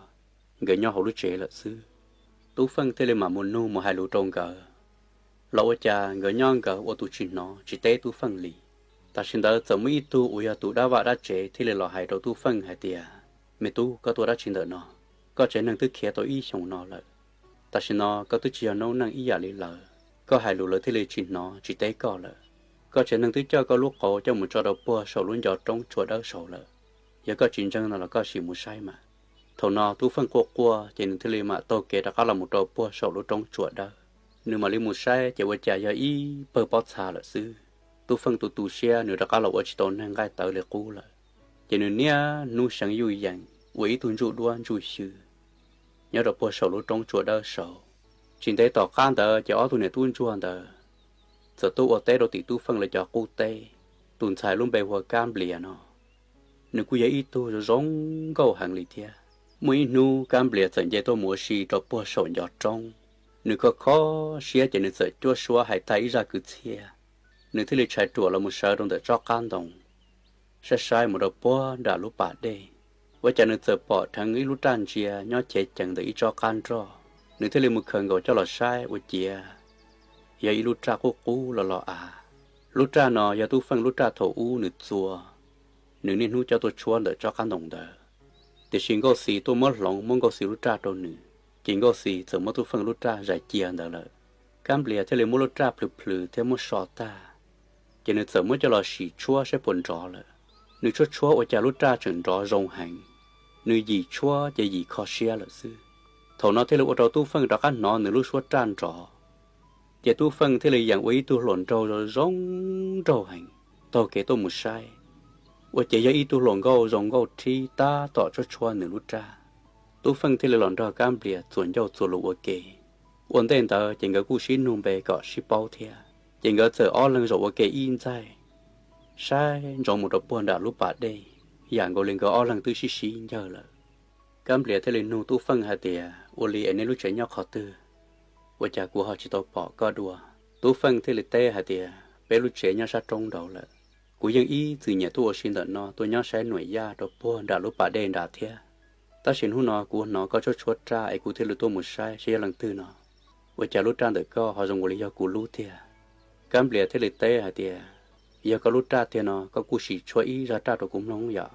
nkawd nyob hauv lub tsev lawm xwb. Tub Feej thiaj li mam mus nug mus hais lus rau nkawd, los ua cas nkawd nyob nkawd ua tus tsis hnov tsis teb Tub Feej li. Tam sim ntawd txawm muaj ib tug uas yog tus dab vaj dab tsev thiaj li los hais rau Tub Feej hais tias, Me tub, koj tuaj dab tsi ntawm no? Koj tsev neeg twb khiav tau ib xyoos no lawm. Tam sim no koj twb tsis yog noob neej ib yam li lawv, koj hais lus lawv thiaj li tsis hnov tsis teb koj lawm. Koj tsev neeg twb coj koj lub qauv coj mus tso rau puag saum lub ncov rooˍ tsua dawb saud lawm. Yog koj tsis ntseeg no los koj sim mus saib mas. Thaum no Tub Feej quaj quaj ces nws thiaj li mam taug kev rov qab los mus rau puag saum lub rooˍ tsua dawb. Nws mam li mus saib ces ua cas yog ib pawg pob txha lawm xwb. Tub Feej tu tu siab, nws rov qab los ua tsis tau neeg nqaij tawv li qub lawm. Ces nws niaj hnub seev yuj yees ua ib tug ntsuj duab ntsuj xyw nyob rau puag saum lub rooˍ tsua dawb saud. Tsis ntev tom qab ntawd ces ob tug niam tub ntsuag ntawd txawm tuaj ua teb rau tim Tub Feej lawv cov qub teb. Tus ntxhais lub npe hu ua Kab Nplias no, nws kuj yog ib tug zoo zoo nkauj heev li thiab. Muaj ib hnub Kab Nplias txawm nce tuaj mus ua si rau puag saum ncov rooˍ. Nws kho kho siab ces nws txawm cuab suab hais tag ib zaj kwv txhiaj. Nws thiaj li tshais ruam los mus sawv rau ntawm tsob qab ntoo, saib saib mus rau puag nram lub pas dej. Ua cas nws txawm pom dheev ib lub raj ntsia nyob chev cees ntawm ib tsob qab nroj. Nws thiaj li mus khaws nkaus coj los saib ua ciav yog ib lub raj qub qub los los av. Lub raj no yog Tub Feej lub raj thaum ub nws txua, nws niaj hnub coj tuaj tshuab ntawm tsob qab ntoo ntawd. Tiam sis Nkauj Xis tuaj muab hloov muab Nkauj Xis lub raj rau nws, ces Nkauj Xis txawm muab Tub Feej lub raj zais cia ntawd lawm. Kab Nplias thiaj li muab lub raj plhws plhws thiab muab so tag, ces nws txawm muab coj los sim tshuab saib puas nrov lawm. Nws tshuab tshuab ua cas lub raj tseem nrov zoo heev, nws yim tshuab ces yim kho siab lawm xwb. Thaum no thiaj li ua rau Tub Feej rov qab hnov nws lub suab raj nrov, ces Tub Feej thiaj li yeem ua ib tug hluas nraug zoo zoo nraug heev taug kev tuaj mus saib, ua ces yog ib tug hluas nkauj zoo nkauj rhib tab tom tshuab tshuab nws lub raj. Tub Feej thiaj li los nrog Kab Nplias txuas ncauj txuas lus ua ke. Ua ntej ntawd ces nkawd kuj sib nug npe kom sib paub thiab, ces nkawd txawm ob leeg zaum ua ke ib ntxaig, saib ntsoov mus rau puag nram lub pas dej, yam nkaus li nkawd ob leeg twb sib sib ncawg lawm. Kab Nplias thiaj li nug Tub Feej hais tias, ua li es nej lub tsev nyob qhov twg? Ua cas kuv ho tsis tau pom koj dua? Tub Feej thiaj li teb hais tias, peb lub tsev nyob sab roob nraud lawm. Kuv yeej ib txwm nyiam tuaj ua si ntawm no, tuaj nyob saib nuam yaj rau puag nram lub pas dej nrad thiab. Tab sis hnub no kuv hnov koj tshuab tshuab raj es kuv thiaj li tuaj mus saib saib yog leej twg no. Ua cas lub raj ntawm koj ho zoo ua li yog kuv lub tiag? Kab Nplias thiaj li teb hais tias, yog koj lub raj tiag no koj kuj sim tshuab ib zaj raj rau kuv mloog yom.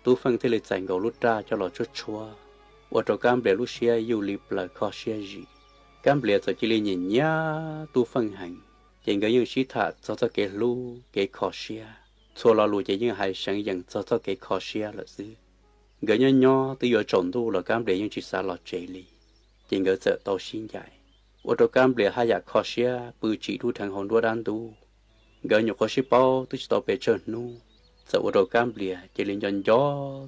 Tub Feej thiaj li txais nkaus lub raj coj los tshuab tshuab, ua rau Kab Nplias lub siab yuj li plaws kho siab zim. Kab Nplias txawm cia li nyiam nyiam Tub Feej heev, ces nkawd yeej sib tham txog txoj kev hlub kev kho siab. Txhua lo lus ces yeej hais seev yees txog txoj kev kho siab lawm xwb. Nkawd nyob nyob twb yuav tsaus ntuj los Kab Nplias yeej tsis xav los tsev li, ces nkawd txawm tau sib ncaim, ua rau Kab Nplias haj yam kho siab pw tsim dub dheev hauv nruab dab ntub. Nkawd nyuam qhuav sib paub twb tsis tau pes tsawg hnub, txawm ua rau Kab Nplias cia li nco nco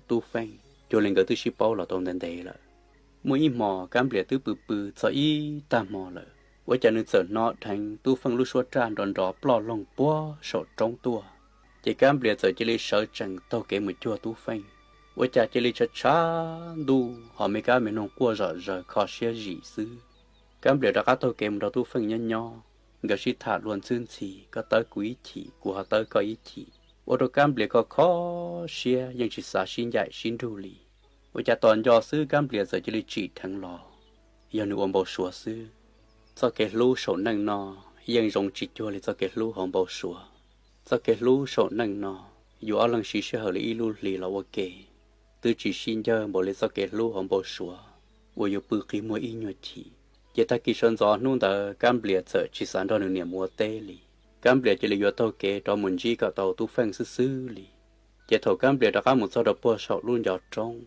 Tub Feej cuag li nkawd twb sib paub los tau ntev ntev lawm. Muaj ib hmos Kab Nplias twb pw pw txog ib tag hmo lawm, ua cas nws txawm hnov dheev Tub Feej lub suab raj nrov nrov ploj loog puag saum roob tuaj. Ces Kab Nplias txawm cia li sawv tsees taug kev mus cuag Tub Feej, ua cas cia li tshav tshav ntuj ho me kab me noog quaj zom zaws kho siab zim xwb. Kab Nplias rov qab taug kev mus nrog Tub Feej nyob nyob, nkawd sib tham luag ntxwb ntxhi, koj tawb kuv ib chim kuv ho tawb koj ib chim, ua rau Kab Nplias kho kho siab yeej tsis xav sib ncaim sib nrug li. Ua cas tos nco xwb Kab Nplias txawm cia li tsim dheev los, yog nws ua npau suav xwb. Txoj kev hlub saum neej no yeej zoo tsis cuag li txoj kev hlub hauv npau suav. Txoj kev hlub saum neej no, yus ob leeg siv sij hawm li ib lub hlis los ua ke, twb tsis sib ncawg npaum li txoj kev hlub hauv npau suav uas yus pw qi muag ib nyuag chim. Ces tag kis sawv ntxov hnub ntawd Kab Nplias txawm tsis xav nrog nws niam mus ua teb li. Kab Nplias cia li yuav taug kev rov mus ntsib kom tau Tub Feej xwb xwb li. Ces thaum Kab Nplias rov qab mus txog rau puag saum lub ncov roob,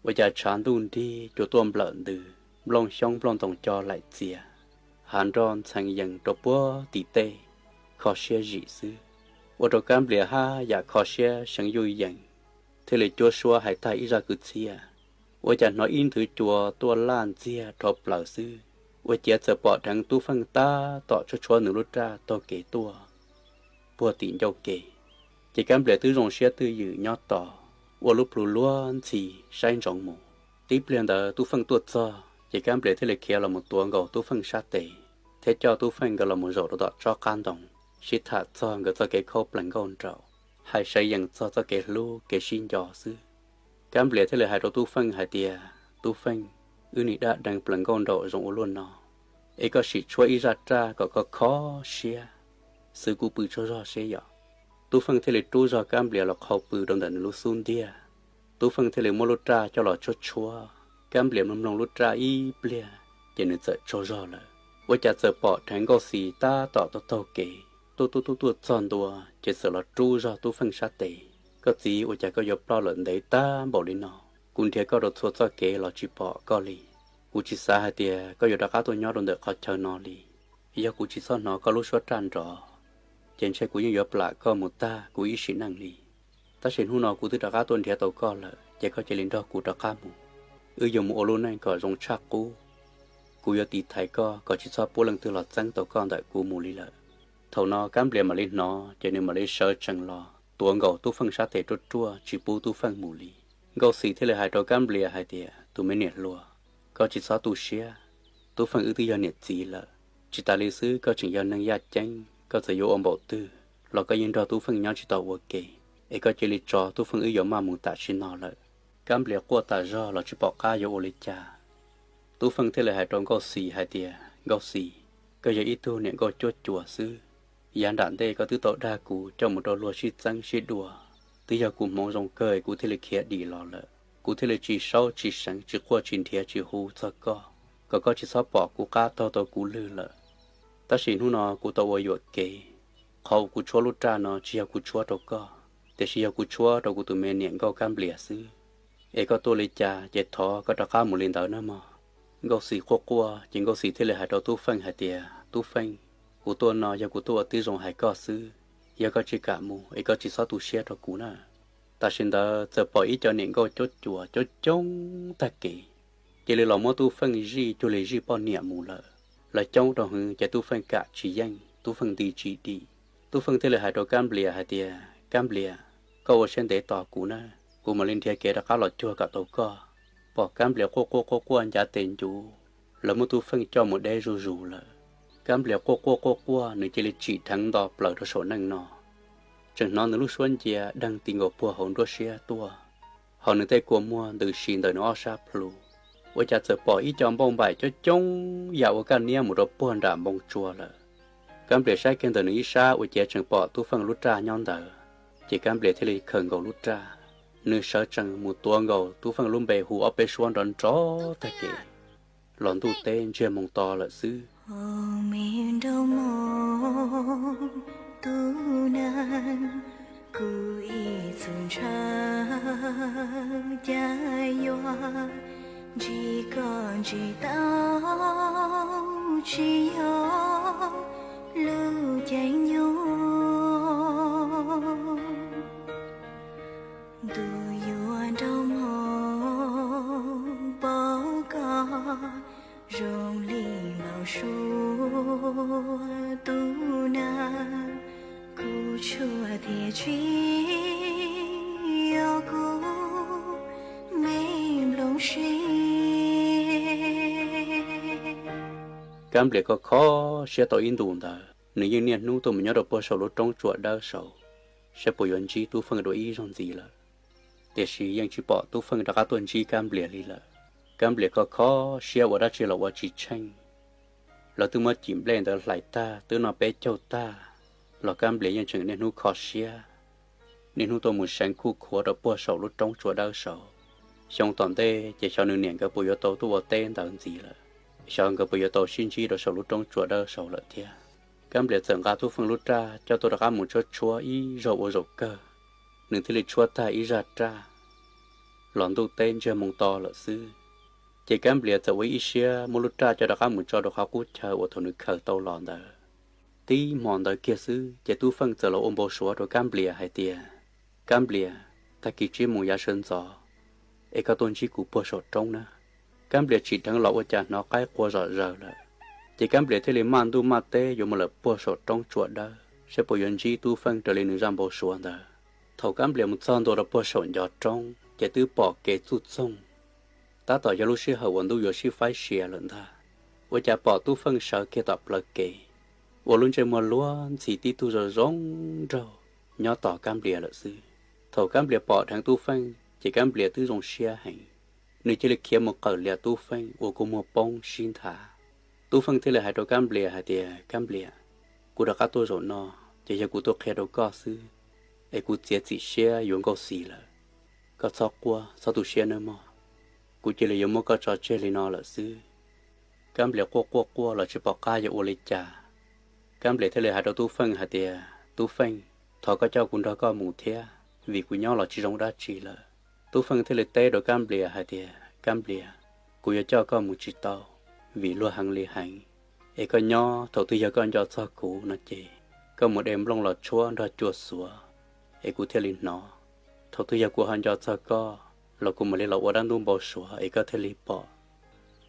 ua cas tshav ntuj nrig cua tuaj nplawm ntws, nplooj xyoob nplooj ntoos co laim txias, hav nroj ntxhee yees rau puag tim tej, kho siab zim xwb. Ua rau Kab Nplias haj yam kho siab seev yuj yees, thiaj li cuab suab hais tag ib zaj kwv txhiaj, ua cas hnov ib nthwv cua tuaj laj ntxiag dhau plaws xwb, ua ciav txawm pom dheev Tub Feej tab tom tshuab tshuab nws lub raj taug kev tuaj puag tim ncauj ke. Ces Kab Nplias twb zoo siab twj ywm nyob tos, ua lub plhu luag ntxhi saib ntsoov mus. Tib pliag ntawd Tub Feej tuaj txog, ces Kab Nplias thiaj li khiav los mus tuav nkaus Tub Feej sab tes, thiab coj Tub Feej nkawd los mus zaum rau tom tsob qab ntoo, sib tham txog nkawd txoj kev khaub plees nkauj nraug, hais seev yees txog txoj kev hlub kev sib nco xwb. Kab Nplias thiaj li hais rau Tub Feej hais tias, Tub Feej, wb nim dab deev plees nkauj nraug zoo ua luaj no, es koj sim tshuab ib zaj raj kom koj kho siab, xwv kuv pw tsaug zog seb yom. Tub Feej thiaj li rub zog Kab Nplias los qhau pw rau ntawm nws lub xub ntiag. Tub Feej thiaj li muab lub raj coj los tshuab tshuab, Kab Nplias mloog mloog lub raj ib pliag, ces nws txawm tsaug zog lawm. Ua cas txawm pom dheev Nkauj Xis tab tom taug taug kev tuaj tuaj tuaj tuaj txog ntua, ces txawm los rub zog Tub Feej sab tes. Koj txiv, ua cas koj yuav ploj lawm ntev tag npaum li no? Kuv nrhiav koj rau txhua txoj kev los tsis pom koj li. Kuv tsis xav hais tias koj yuav rov qab tuaj nyob rau ntawm qhov chaw no li. Yog kuv tsis txhob hnov koj lub suab raj nrov, ces ntshe kuv yeej yuav plam koj mus tag kuv ib sim neej li. Tab sis hnub no kuv twb rov qab tuaj nrhiav tau koj lawm, ces koj cia li nrog kuv rov qab mus. Wb yuav mus ua lub neej kom zoo tshaj qub. Kuv yuav tiv thaiv koj kom tsis txhob pub leej twg los txeeb tau koj ntawm kuv mus li lawm. Thaum no Kab Nplias mam li hnov, ces nws mam li sawv tsees los tuav nkaus Tub Feej sab tes ruaj ruaj tsis pub Tub Feej mus li. Nkauj Xis thiaj li hais rau Kab Nplias hais tias, Tus me niam hluas, koj tsis txhob tu siab. Tub Feej wb twb yog niam txiv lawm, tsis tas li xwb koj tseem yog neeg yaj ceeb, koj txawm yuav ua npaum twg los koj yeej nrog Tub Feej nyob tsis tau ua ke, es koj cia li tso, Tub Feej wb yuav maj mus tam sim no lawm. Kab Nplias quaj tas zog los tsis pom qab yuav ua li cas. Tub Feej thiaj li hais rau Nkauj Xis hais tias, Nkauj Xis, Koj yog ib tug niam nkauj cuab cuas xwb. Yav nram ntej koj twb tau dag kuv coj mus rau luag sib txeeb sib dua, twb yog kuv hmoov zoo kawg kuv thiaj li khiav dim los lawm. Kuv thiaj li tsis saub tsis seev tsis quaj tsis nrhiav tsis hu txog koj, kom koj tsis txhob pom kuv qab taug tau kuv lwg lawm. Tab sis hnub no kuv tau ua yuam kev, qhov uas kuv tshuab lub raj no tsis yog kuv tshuab rau koj, tiam sis yog kuv tshuab rau kuv tus me niam nkauj Kab Nplias xwb. Es koj tuaj li cas ces thov koj rov qab mus li ntawd nawb mog. Nkauj Xis quaj quaj ces Nkauj Xis thiaj li hais rau Tub Feej hais tias, Tub Feej, kuv tuaj no yog kuv tuaj ua tib zoo hais koj xwb. Yog koj tsis kam mus es koj tsis txhob tu siab rau kuv na. Tam sim ntawd txawm pom ib co niam nkauj cuab cuas coob coob tag kev, cia li los muab Tub Feej zij cuag li zij poj niam mus lawm. Lawv coob rau hwv ces Tub Feej kam tsis yeej, Tub Feej nti tsis dim. Tub Feej thiaj li hais rau Kab Nplias hais tias, Kab Nplias, koj ua siab ntev tos kuv na, kuv mam li nrhiav kev rov qab los cuag kom tau koj. Pom Kab Nplias quaj quaj quaj quaj ncav tes ncuv, lawv muab Tub Feej coj mus deb zuj zus lawm. Kab Nplias quaj quaj quaj quaj nws cia li tsim dheev nto plaws rau saum neej no. Tseem hnov nws lub suab ncia deeg ti nkaus puag hauv nruab siab tuaj, hos nws tej kua muag ntws si ntawm nws ob sab plhu. Ua cas txawm pom ib co npauj npaim coob coob yam ua kaj niab mus rau puag nram npoo tsua lawm. Kab Nplias saib kiag ntawm nws ib sab ua ciav tseem pom Tub Feej lub raj nyob ntawd, ces Kab Nplias thiaj li khawm nkaus lub raj. Nws sawv tsees mus tuav nkaus Tub Feej lub npe hu ob peb suab nrov nrov tag kev. Los ntuj teb ntsiag moo to lawm xwb. Tus neeg kuv ib txwm ntshaw, cas yuav ntsib koj ntsib tau tsis yog lub caij nyoog. Ntuj yuav nrog mog, pom koj zoo li npau suav, tus neeg kuv tshuav thiaj tsis yog kuv me nplooj siab. Kab Nplias kho kho siab tau ib ntus ntawd, nws yeej niaj hnub tuaj mus nyob rau puag saum lub roob tsua dawb saud, saib puas yuav ntsib Tub Feej dua ib zaug ntxiv lawm. Tiam sis yeej tsis pom Tub Feej rov qab tuaj ntsib Kab Nplias li lawm. Kab Nplias kho kho siab ua dab tsi los ua tsis tsheej. Lawv twb muab cim nplej ntawd hlais tag, twb noj peb caug tag, los Kab Nplias yeej tseem niaj hnub kho siab, niaj hnub tuaj mus seev khuj khuav rau puag saum lub roob tsua dawb saud. Xyoo tom ntej ces xyov nws niam nkawd puas yuav tau tuaj ua teb ntawd ntxiv lawm, xyov nkawd puas yuav tau sib ntsib rau saum lub roob tsua dawb saud lawm thiab. Kab Nplias txawm nqa Tub Feej lub raj coj tuaj rov qab mus tshuab tshuab ib zaug ua zaum kawg, nws thiaj li tshuab tag ib zaj raj. Los ntuj teb ntsiag moo to lawm xwb, ces Kab Nplias txawm ua ib siab muab lub raj coj rov qab mus tso rau qhov qub chaw uas thaum nws khaws tau los ntawd. Tib hmo ntawd kiag xwb ces Tub Feej txawm los ua npau suav rau Kab Nplias hais tias, Kab Nplias, tag kis tsib moos yav sawv ntxov es koj tuaj ntsib kuv puag saum roob na. Kab Nplias tsim dheev los ua cas hnov qaib qua zom zaws lawm, ces Kab Nplias thiaj li maj ntuj maj teb yuav mus lawm puag saum roob tsua dawb saib puas yuav ntsib Tub Feej raws li nws zaj npau suav ntawd. Thaum Kab Nplias mus txog ntua rau puag saum ncov roob ces twb pom kev txuj txoog, tab tom yog lub sij hawm uas ntuj yuav sib faib sia lawm ntag. Ua cas pom Tub Feej sawv kiag tom plawv kev, ua lub ntsej muag luag ntxhi tib tug zoo zoo nraug nyob tos Kab Nplias lawm xwb. Thaum Kab Nplias pom dheev Tub Feej ces Kab Nplias twb zoo siab heev, nws cia li khiav mus qawm lias Tub Feej uas kua muag poob sib nthav. Tub Feej thiaj li hais rau Kab Nplias hais tias, Kab Nplias, kuv rov qab tuaj zaum no ces yog kuv tuaj qhia rau koj xwb, es kuv txiav txim siab yuav Nkauj Xis lawm. Koj txhob quaj txhob tu siab nawb mog, kuv cia li yuav muab koj tso tseg li no lawm xwb. Kab Nplias quaj quaj quaj los tsis pom qab yuav ua li cas. Kab Nplias thiaj li hais rau Tub Feej hais tias, Tub Feej, thov koj coj kuv nrog koj mus thiab, vim kuv nyob los tsis zoo dab tsi lawm. Tub Feej thiaj li teb rau Kab Nplias hais tias, Kab Nplias, kuv yuav coj koj mus tsis tau, vim luag heev li heev. Es koj nyob, thaum twg yog koj nco txog kuv no ces koj mus de nplooj los tshuab nrog cua xuav, es kuv thiaj li hnov. Thaum twg yog kuv ho nco txog koj los kuv mam li los ua dab ntub npau suav es koj thiaj li pom.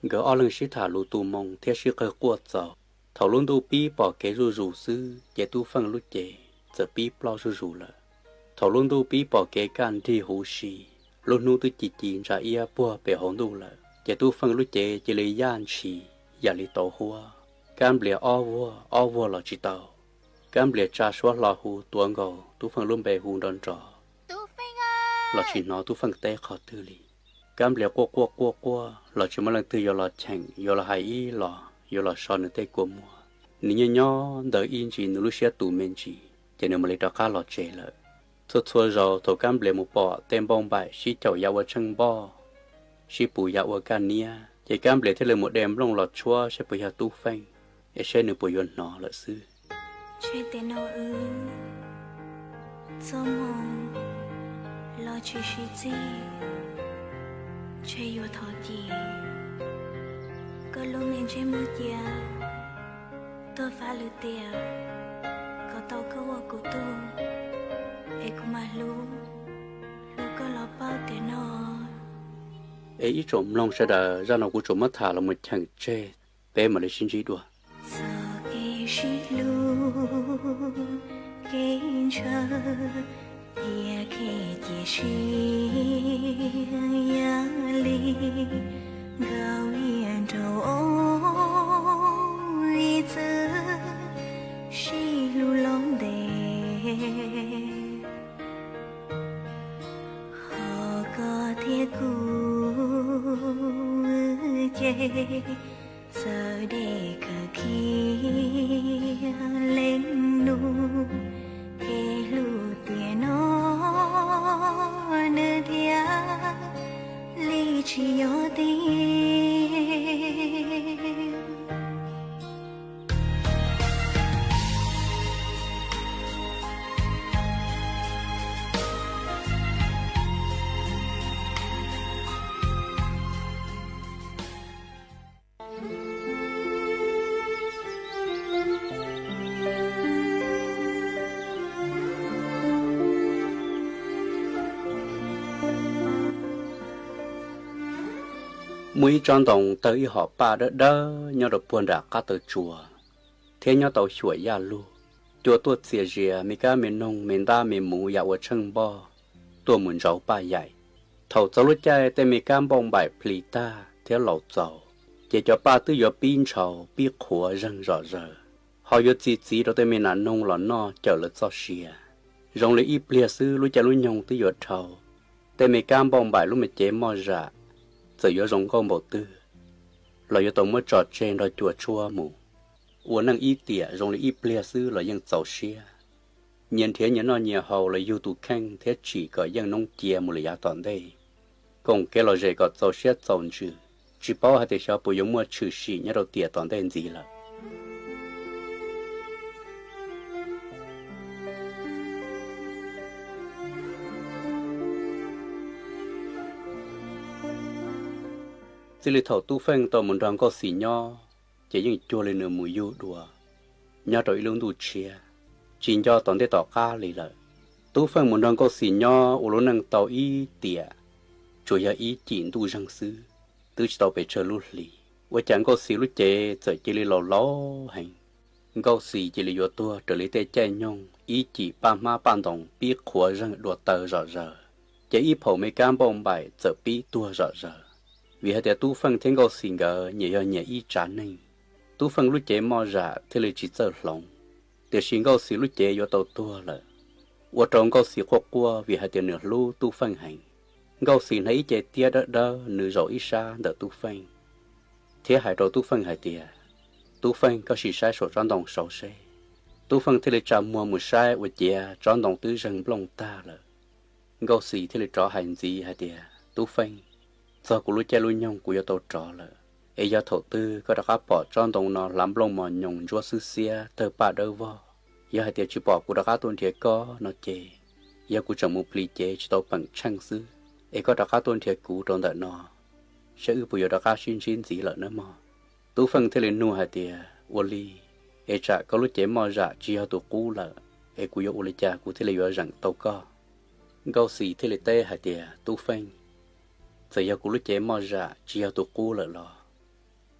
Nkawd ob leeg sib tham lus tu moo thiab sib qawg quaj txaus. Thaum lub ntuj pib pom kev zuj zus xwb ces Tub Feej lub cev txawm pib ploj zuj zus lawm. Thaum lub ntuj pib pom kev kaj nrig huv si, lub hnub twb ci ci ntsa iab puag pem hauv ntuj lawm ces Tub Feej lub cev cia li yaj ntshis yam li tauv huab. Kab Nplias ob vuag ob vuag los tsis tau. Kab Nplias tsa suab hlo hu tuav nkaus Tub Feej lub npe hu nrov nrov los tsis hnov Tub Feej teb qhov twg li. Kab Nplias quaj quaj quaj quaj los tsis muaj leej twg yuav los cheem, yuav los hais ib los, yuav los so nws tej kua muag. Nws nyob nyob ntawd ib ntsis nws lub siab tu me ntsis ces nws mam li rov qab los tsev lawm. Txhua txhua zaus thaum Kab Nplias mus pom tej npauj npaim sib caum ya ua tsheej npoj, sib pus ya ua kaj niab, ces Kab Nplias thiaj li mus de nplooj los tshuab saib puas yog Tub Feej, es saib nws puas yuav hnov lawm xwb. Tseg tias no wb txoj hmoo los tsis sib txig, tseg yuav thov cia koj lub me ntsej muag cia tuaj fab lwm tiam kom tau koj ua kuv tug, es kuv mam hlub, hlub koj los paub tiam no. Es ib tsoom mloog sawv daws, zaj no kuv tsuas muab tham los mus cheem tseg, peb mam li sib ntsib dua. Txog kev sib hlub kev ntshaw, tias kev cia siab yam li nkauj iab nraug ib txwm sib hlub los ntev. Ho koj thiab kuv ces txawm deb kawg kiag leej nus, kev hlub tiam no nws thiaj li tsis yog tiag. Muaj ib tsob ntoo tawg ib hom paj dawb dawb nyob rau puag nram qab taw tsua, thiab nyob tau xyuam yaj lug, cua tuaj txias zias, me kab me noog me ntab me muv ya ua tsheej npoj tuaj mus ntsauv paj yaim. Thaum txog lub caij tej me kab npauj npaim plis tag thiab laus txaus, ces cov paj twb yuav pib ntshaus pib qhuav zeeg zom zaws, ho yuav txi txiv rau tej me nas noog los noj cawm lawv txoj sia. Zoo li ib pliag xwb lub caij lub nyoog twb yuav dhau, tej me kab npauj npaim lub me cev moj zam txawm yuav zoo nkauj npaum twg los yuav tau muab tso tseg nrog cua tshuab mus. Ua neej ib tiam zoo li ib pliag xwb los yeej txaus siab. Nyias nrhiav nyias noj nyias haus los yug tus kheej thiab tsim kom yeej noob cia mus lawm yav tom ntej, koom kev lom zem kom txaus siab txaus ntsws, tsis paub hais tias xyov puas yuav muaj tshwm sim nyob rau tiam tom ntej ntxiv lawm. Txij li thaum Tub Feej tau mus nrog Nkauj Xis nyob, ces yeej cuag li nws mus yug dua nyob rau ib lub ntuj tshiab, tsis nco tom ntej tom qab li lawm. Tub Feej mus nrog Nkauj Xis nyob ua lub neej tau ib tiam, tsuas yog ib cim ntuj zeeg xwb, twb tsis tau pes tsawg lub hlis, ua cas Nkauj Xis lub cev txawm cia li laus laus heev. Nkauj Xis cia li yuav tuag raws li tej caij nyoog ib cim paj hmab paj ntoos pib qhuav zeeg dua taw zom zaws, ces ib phaum me kab npauj npaim txawm pib tuag zom zaws. Vim hais tias Tub Feej thiab Nkauj Xis nkawd nyias yog nyias ib tsav neeg, Tub Feej lub cev moj zam thiaj li tsis txawj hloov, tiam sis Nkauj Xis lub cev yuav tau tuag lawm, ua rau Nkauj Xis quaj quaj vim hais tias nws hlub Tub Feej heev. Nkauj Xis hnav ib ce tiab dawb dawb nws zaum ib sab ntawm Tub Feej, thiab hais rau Tub Feej hais tias, Tub Feej, koj sim saib saum tsob ntoo saud seb. Tub Feej thiaj li tsa muag mus saib ua ciav tsob ntoo twb zeeg nplooj tag lawm. Nkauj Xis thiaj li rov hais ntxiv hais tias, Tub Feej, txog kuv lub caij lub nyoog kuv yuav tau rov lawm, es yog thaum twg koj rov qab pom tsob ntoo no hlav nplooj mos nyoos ntsuab xwb xiab tawg paj dawb vog, yog hais tias tsis pom kuv rov qab tuaj nrhiav koj no ces, yog kuv tseem mus plis cev tsis tau peem tsheej xwb, es koj rov qab tuaj nrhiav kuv rau ntawm no, saib wb puas yuav rov qab sib ntsib ntxiv lawm nawb mog. Tub Feej thiaj li nug hais tias, ua li, es tsam koj lub cev moj zam tsis yog tus qub lawm, es kuv yuav ua li cas kuv thiaj li yuav zeem tau koj? Nkauj Xis thiaj li teb hais tias, Tub Feej, txawm yog kuv lub cev moj zam tsis yog tus qub lawm los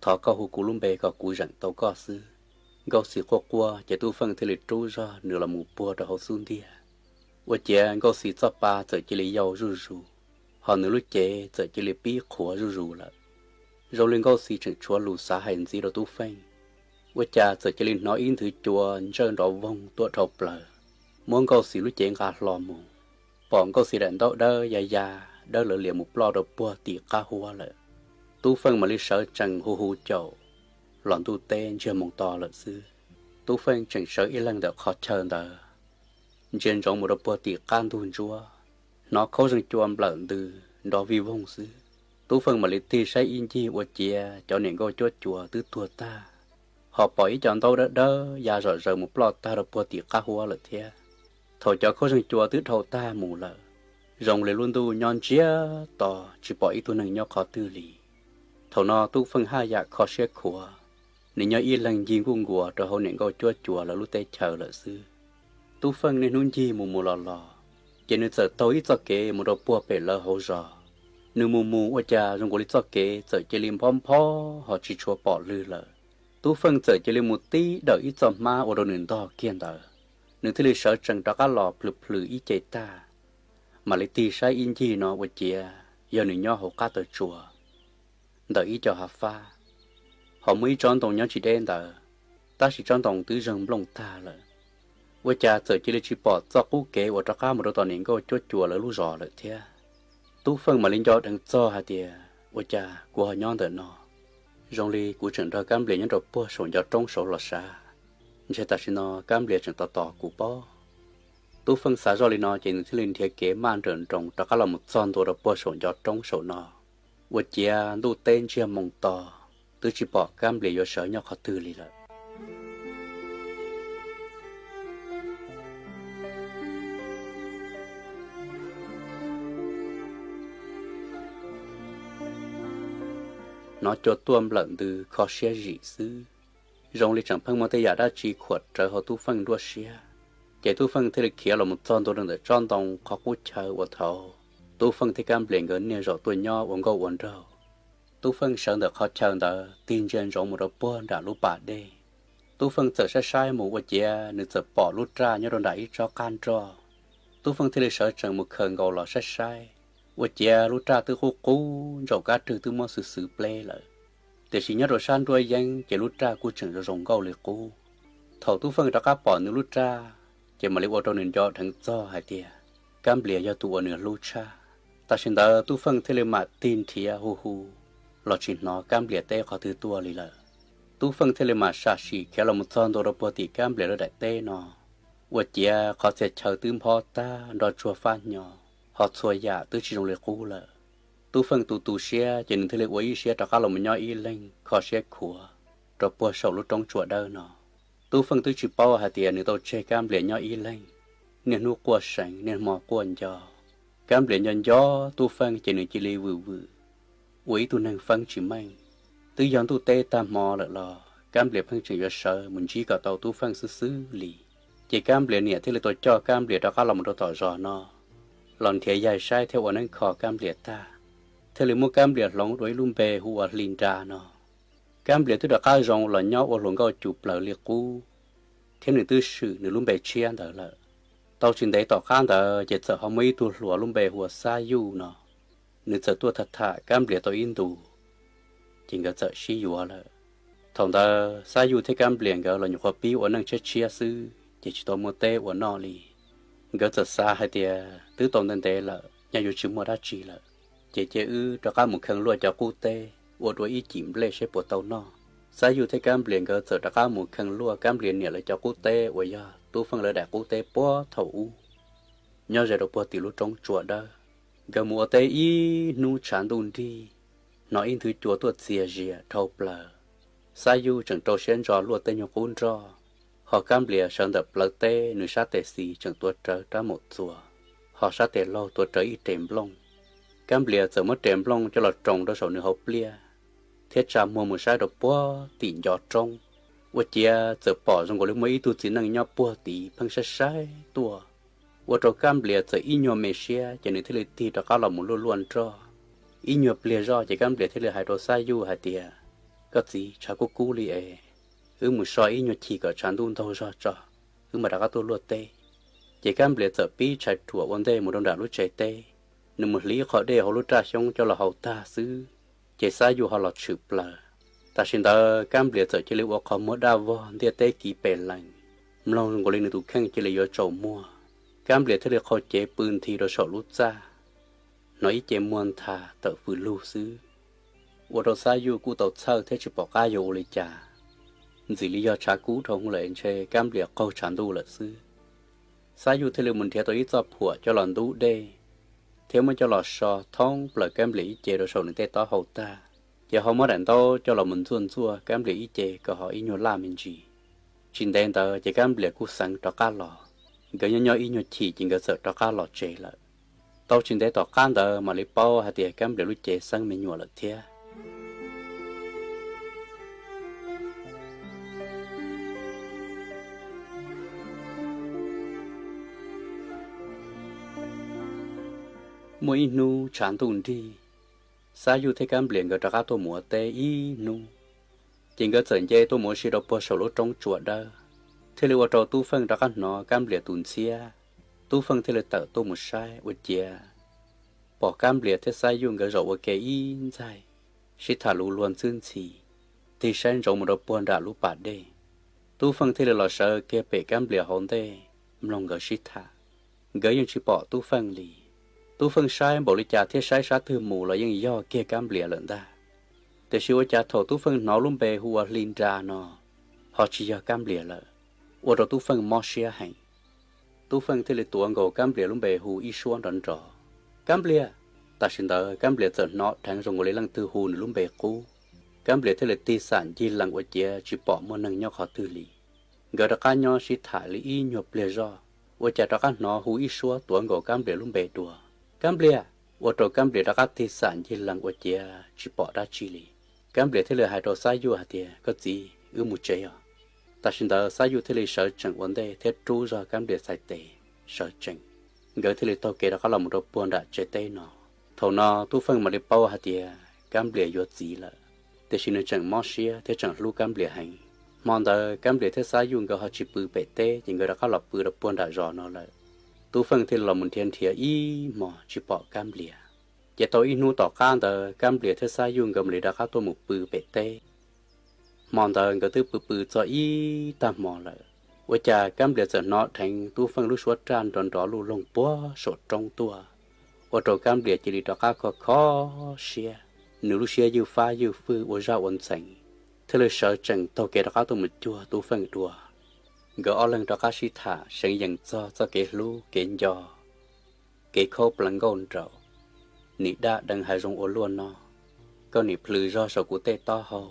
thov koj hu kuv lub npe kom kuv zeem tau koj xwb. Nkauj Xis quaj quaj ces Tub Feej thiaj li rub zog nws los mus puag rau hauv xub ntiag. Ua ciav Nkauj Xis txoj pa txawm cia li yau zuj zus, ho nws lub cev txawm cia li pib qhuav zuj zus lawm. Zoo li Nkauj Xis tseem tshuav lus xav hais ntxiv rau Tub Feej, ua cas txawm cia li hnov ib nthwv cua ntsawj nrov voog tuaj dhau plaws, muab Nkauj Xis lub cev nqa hlo mus. Pom Nkauj Xis daim ntaub dawb ya ya, dawb lawv lias mus ploj rau puag tim qab huab lawm. Tub Feej mam li sawv tsees hu hu caum, los ntuj teb ntsiag moo to lawm xwb. Tub Feej tseem sawv ib leeg ntawm qhov chaw ntawd, ntsia ntsoov mus rau puag tim qab ntug ntsuab, hnov khaub zeeg cua nplawm ntws nrov vij voog xwb. Tub Feej mam li tig saib ib ncig ua ciav cov niam nkauj cuab cuas twb tuag tag, ho pom ib co ntaub dawb dawb ya zom zaws mus ploj tag rau puag tim qab huab lawm thiab. Thaum cov khaub zeeg cua twb dhau tag mus lawm, zoo li lub ntuj nyob ntsiag to tsis pom ib tug neeg nyob qhov twg li. Thaum no Tub Feej haj yam kho siab khuav, nws nyob ib leeg ncig nkuj nkuas rau hauv niam nkauj cuab cuas lawv lub teb chaws lawm xwb. Tub Feej niaj hnub ncig mus mus los los, ces nws txawm taug ib txoj kev mus rau puag pem lawv hauv zos. Nws mus mus ua cas zoo nkaus li txoj kev txawm cia li nphob nphob ho tsis tshua pom lwg lawm. Tub Feej txawm cia li mus tib dawm ib txoj hmab ua rau nws ntog kiag ntawd, nws thiaj li sawv tsees rov qab los plhws plhws ib ce tag, mam li tig saib ib ncig no ua ciav yog nws nyob hauv qab taw tsua ntawm ib co hav fab, ho muaj ib tsob ntoo nyob tsis deb ntawd, tab sis tsob ntoo twb zeeg nplooj tag lawm. Ua cas txawm cia li tsis pom txoj qub kev uas rov qab mus rau tom niam nkauj cuab cuas lawv lub zos lawm thiab. Tub Feej mam li nco dheev txog hais tias, ua cas kuv ho nyob ntawm no, zoo li kuv tseem nrog Kab Nplias nyob rau puag saum ncov roob saud los sav, ntshe tam sim no Kab Nplias tseem tos tos kuv pob. Tub Feej xav zoj li no ces nws thiaj li nrhiav kev maj nrawm nroos rov qab los mus txog ntua rau puag saum ncov roob saum no, ua ciav ntuj teb ntsiag moo to, twb tsis pom Kab Nplias yuav sawv nyob qhov twg li lawm. Hnov cua tuaj nplawm ntws kho siab zim xwb, zoo li tseem pheej muaj tej yam dab tsi khuam rawv hauv Tub Feej nruab siab. Ces Tub Feej thiaj li khiav los mus txog ntua rau ntawm tsob ntoo qhov qub chaw uas thaum Tub Feej thiab Kab Nplias nkawd niaj zaus tuaj nyob ua nkauj ua nraug. Tub Feej sawv ntawm qhov chaw ntawd tig ntsia ntsoov mus rau puag nram lub pas dej. Tub Feej txawm saib saib mus ua ciav nws txawm pom lub raj nyob rau nram ib tsob qab nroj. Tub Feej thiaj li sawv tsees mus khaws nkaus los saib saib, ua ciav lub raj twb qub qub ntsaum kab rwg twb muab xwb xwb pleb lawm, tiam sis nyob rau sab nruab yeeb ces lub raj kuj tseem zoo zoo nkauj li qub. Thaum Tub Feej rov qab pom nws lub raj, ces mam li ua rau nws nco dheev txog hais tias Kab Nplias yog tus uas nws hlub tshaj. Tam sim ntawd Tub Feej thiaj li mam tig nrhiav hu hu los tsis hnov Kab Nplias teb qhov twg tuaj li lawm. Tub Feej thiaj li mam sam sim khiav los mus txog ntua rau puag tim Kab Nplias lawv daim teb no, ua ciav qhov txhia chaw twb nphob tag nroj tsuag fab hnyo, ho txhua yam twb tsis zoo li qub lawm. Tub Feej tu tu siab ces nws thiaj li ua ib siab rov qab los mus nyob ib leeg kho siab khuav rau puag saum lub roob tsua dawb no. Tub Feej twb tsis paub hais tias nws tau tseg Kab Nplias nyob ib leeg, niaj hnub quaj seev niaj hmo quaj nco. Kab Nplias nco nco Tub Feej ces nws cia li vwm vwm ua ib tug neeg feeb tsis meej. Twb yog ntuj teb tag hmo lawm los Kab Nplias pheej tseem yuav sawv mus ntsib kom tau Tub Feej xwb xwb li. Ces Kab Nplias niam thiaj li tau coj Kab Nplias rov qab los mus rau tom zos no los nrhiav yaig saib thiab ua neeb kho Kab Nplias tag, thiaj li muab Kab Nplias hloov dua ib lub npe hu ua Hli Nra no. Kab Nplias twb rov qab zoo los nyob ua hluas nkauj cuj plaws li qub, thiab nws twb swm nws lub npe tshiab ntawd lawm. Tau tsis ntev tom qab ntawd ces txawm ho muaj ib tug hluas lub npe hu ua Xab Yuj no, nws txawm tuaj tham tham Kab Nplias tau ib ntus, ces nkawd txawm sib yuav lawm. Thaum ntawd Xab Yuj thiab Kab Nplias nkawd los nyuam qhuav pib ua neej tshiab tshiab xwb ces tsis tau muaj teb ua noj li. Nkawd txawm xav hais tias twb tau ntev ntev lawm, nyaj yuav tsis muaj dab tsi lawm, ces cia wb rov qab mus kheej luaj cov qub teb ua dua ib cim nplej seb puas tau noj. Xab Yuj thiab Kab Nplias nkawd txawm rov qab mus kheej luaj Kab Nplias niam lawv cov qub teb uas yog Tub Feej lawv daim qub teb puag thaum ub, nyob ze rau puag tim lub roob tsua dawb. Nkawd mus ua teb ib hnub tshav ntuj nrig, hnov ib nthwv cua tuaj txias zias dhau plaws. Xab Yuj tseem rau siab ntso luaj tej nyuag qub nroj, ho Kab Nplias sawv ntawm plawv teb, nws sab tes xis tseem tuav rawv rab maum txuas, ho sab tes laug tuav rawv ib res nplooj. Kab Nplias txawm muab res nplooj coj los roos rau saum nws hauv pliaj, thiab tsa muag mus saib rau puag tim ncov roob, ua ciav txawm pom zoo nkaus li muaj ib tug txiv neej nyob puag tid pheej saib saib tuaj, ua rau Kab Nplias txawm ib nyuag me siab ces nws thiaj li tig rov qab los mus luaj luaj nroj. Ib nyuag pliag zoj ces Kab Nplias thiaj li hais rau Xab Yuj hais tias, Koj txiv, tshav kub kub li es wb mus so ib nyuag chim kom tshav ntuj ntaug zog tso, wb mam rov qab tuaj luaj teb. Ces Kab Nplias txawm pib tshais ruam ua ntej mus rau nram lub tsev teb, nws mus hliv qho dej hauv lub raj xyoob coj los haus tag xwb, ces Xab Yuj ho los tshwm plaws. Tam sim ntawd Kab Nplias txawm cia li ua qhov muag daj vog ntiaj teb kiv pes lees, mloog zoo nkaus li nws tus kheej cia li yuav tsaus muag. Kab Nplias thiaj li qhau cev pw nthi rau saum lub txaj, hnov ib ce muag ntha tawm fws lug xwb, ua rau Xab Yuj kuj tau txhawj thiab tsis pom qab yuav ua li cas. ntxim li yog tshav kub dhau hwv lawm es ntshe Kab Nplias qaug tshav ntuj lawm xwb. Xab Yuj thiaj li mus nrhiav tau ib txoj phuam coj los ntub dej, thiab muab coj los so thoob plaws Kab Nplias ib ce rau saum nws tej taub hau tag, ces ho muab daim ntaub coj los mus ntxuaj ntxuaj Kab Nplias ib ce kom ho ib nyuag laj me ntsis. Tsis ntev ntawd ces Kab Nplias kuj xeev rov qab los. Nkawd nyob nyob ib nyuag chim ces nkawd txawm rov qab los tsev lawm. Tau tsis ntev tom qab ntawd mam li paub hais tias Kab Nplias lub cev xeeb me nyuam lawm thiab. Muaj ib hnub tshav ntuj nrig, Xab Yuj thiab Kab Nplias nkawd rov qab tuaj mus ua teb ib hnub, ces nkawd txawm nce tuaj mus ua si rau puag saum lub roob tsua dawb, thiaj li ua rau Tub Feej rov qab hnov Kab Nplias tus ntxhiab. Tub Feej thiaj li tawm tuaj mus saib ua ciav pom Kab Nplias thiab Xab Yuj nkawd zaum ua ke ib ntxaig, sib tham lus luag ntxwb ntxhi, tig saib ntsoov mus rau puag nram lub pas dej. Tub Feej thiaj li los sawv kiag pem Kab Nplias hauv ntej mloog nkawd sib tham. Nkawd yeej tsis pom Tub Feej li. Tub Feej saib npaum li cas thiab saib sab twg mus los yeej yog kiag Kab Nplias lawm ntag. Tiam sis ua cas thaum Tub Feej hnov lub npe hu ua Hli Nra no ho tsis yog Kab Nplias lawm, ua rau Tub Feej mob siab heev. Tub Feej thiaj li tuav nkaus Kab Nplias lub npe hu ib suab nrov nrov, Kab Nplias! Tam sim ntawd Kab Nplias txawm hnov dheev zoo nkaus li leej twg hu nws lub npe qub. Kab Nplias thiaj li tig xam ncig lees ua ciav tsis pom muaj neeg nyob qhov twg li. Nkawd rov qab nyob sib tham li ib nyuag pliag zoj, ua cas rov qab hnov hu ib suab tuav nkaus Kab Nplias lub npe dua, Kab Nplias! Ua rau Kab Nplias rov qab tig xam ncig lees ua ciav tsis pom dab tsi li. Kab Nplias thiaj li hais rau Xab Yuj hais tias, Koj txiv, wb mus tsev os. Tam sim ntawd Xab Yuj thiaj li sawv tsees ua ntej thiab rub zog Kab Nplias txhais tes sawv tsees. Nkawd thiaj li taug kev rov qab los mus rau puag nram tsev teb no. Thaum no Tub Feej mam li paub hais tias Kab Nplias yuav txiv lawm, tiam sis nws tseem mob siab thiab tseem hlub Kab Nplias heev. Hmo ntawd Kab Nplias thiab Xab Yuj nkawd ho tsis pw pem teb ces nkawd rov qab los pw rau puag nram zos no lawm. Tub Feej thiaj li los mus nrhiav nrhiav ib hmo tsis pom Kab Nplias. Ces tau ib hnub tom qab ntawd Kab Nplias thiab Xab Yuj nkawd mam li rov qab tuaj mus pw pem teb. Hmo ntawd nkawd twb pw pw txog ib tag hmo lawm, ua cas Kab Nplias txawm hnov dheev Tub Feej lub suab raj nrov nrov luj loog puag saum roob tuaj, ua rau Kab Nplias cia li rov qab kho kho siab. Nws lub siab ywj fab ywj fwj ua zaj ua ntxeev, thiaj li sawv tsees taug kev rov qab tuaj mus cuag Tub Feej dua. Nkawd ob leeg rov qab sib tham seev yees txog txoj kev hlub kev nco, kev khaub plaws nkauj nraug. Nim daj deev hav zoov ua luaj no, koj nim plhws zog saum kuv tej taub hau,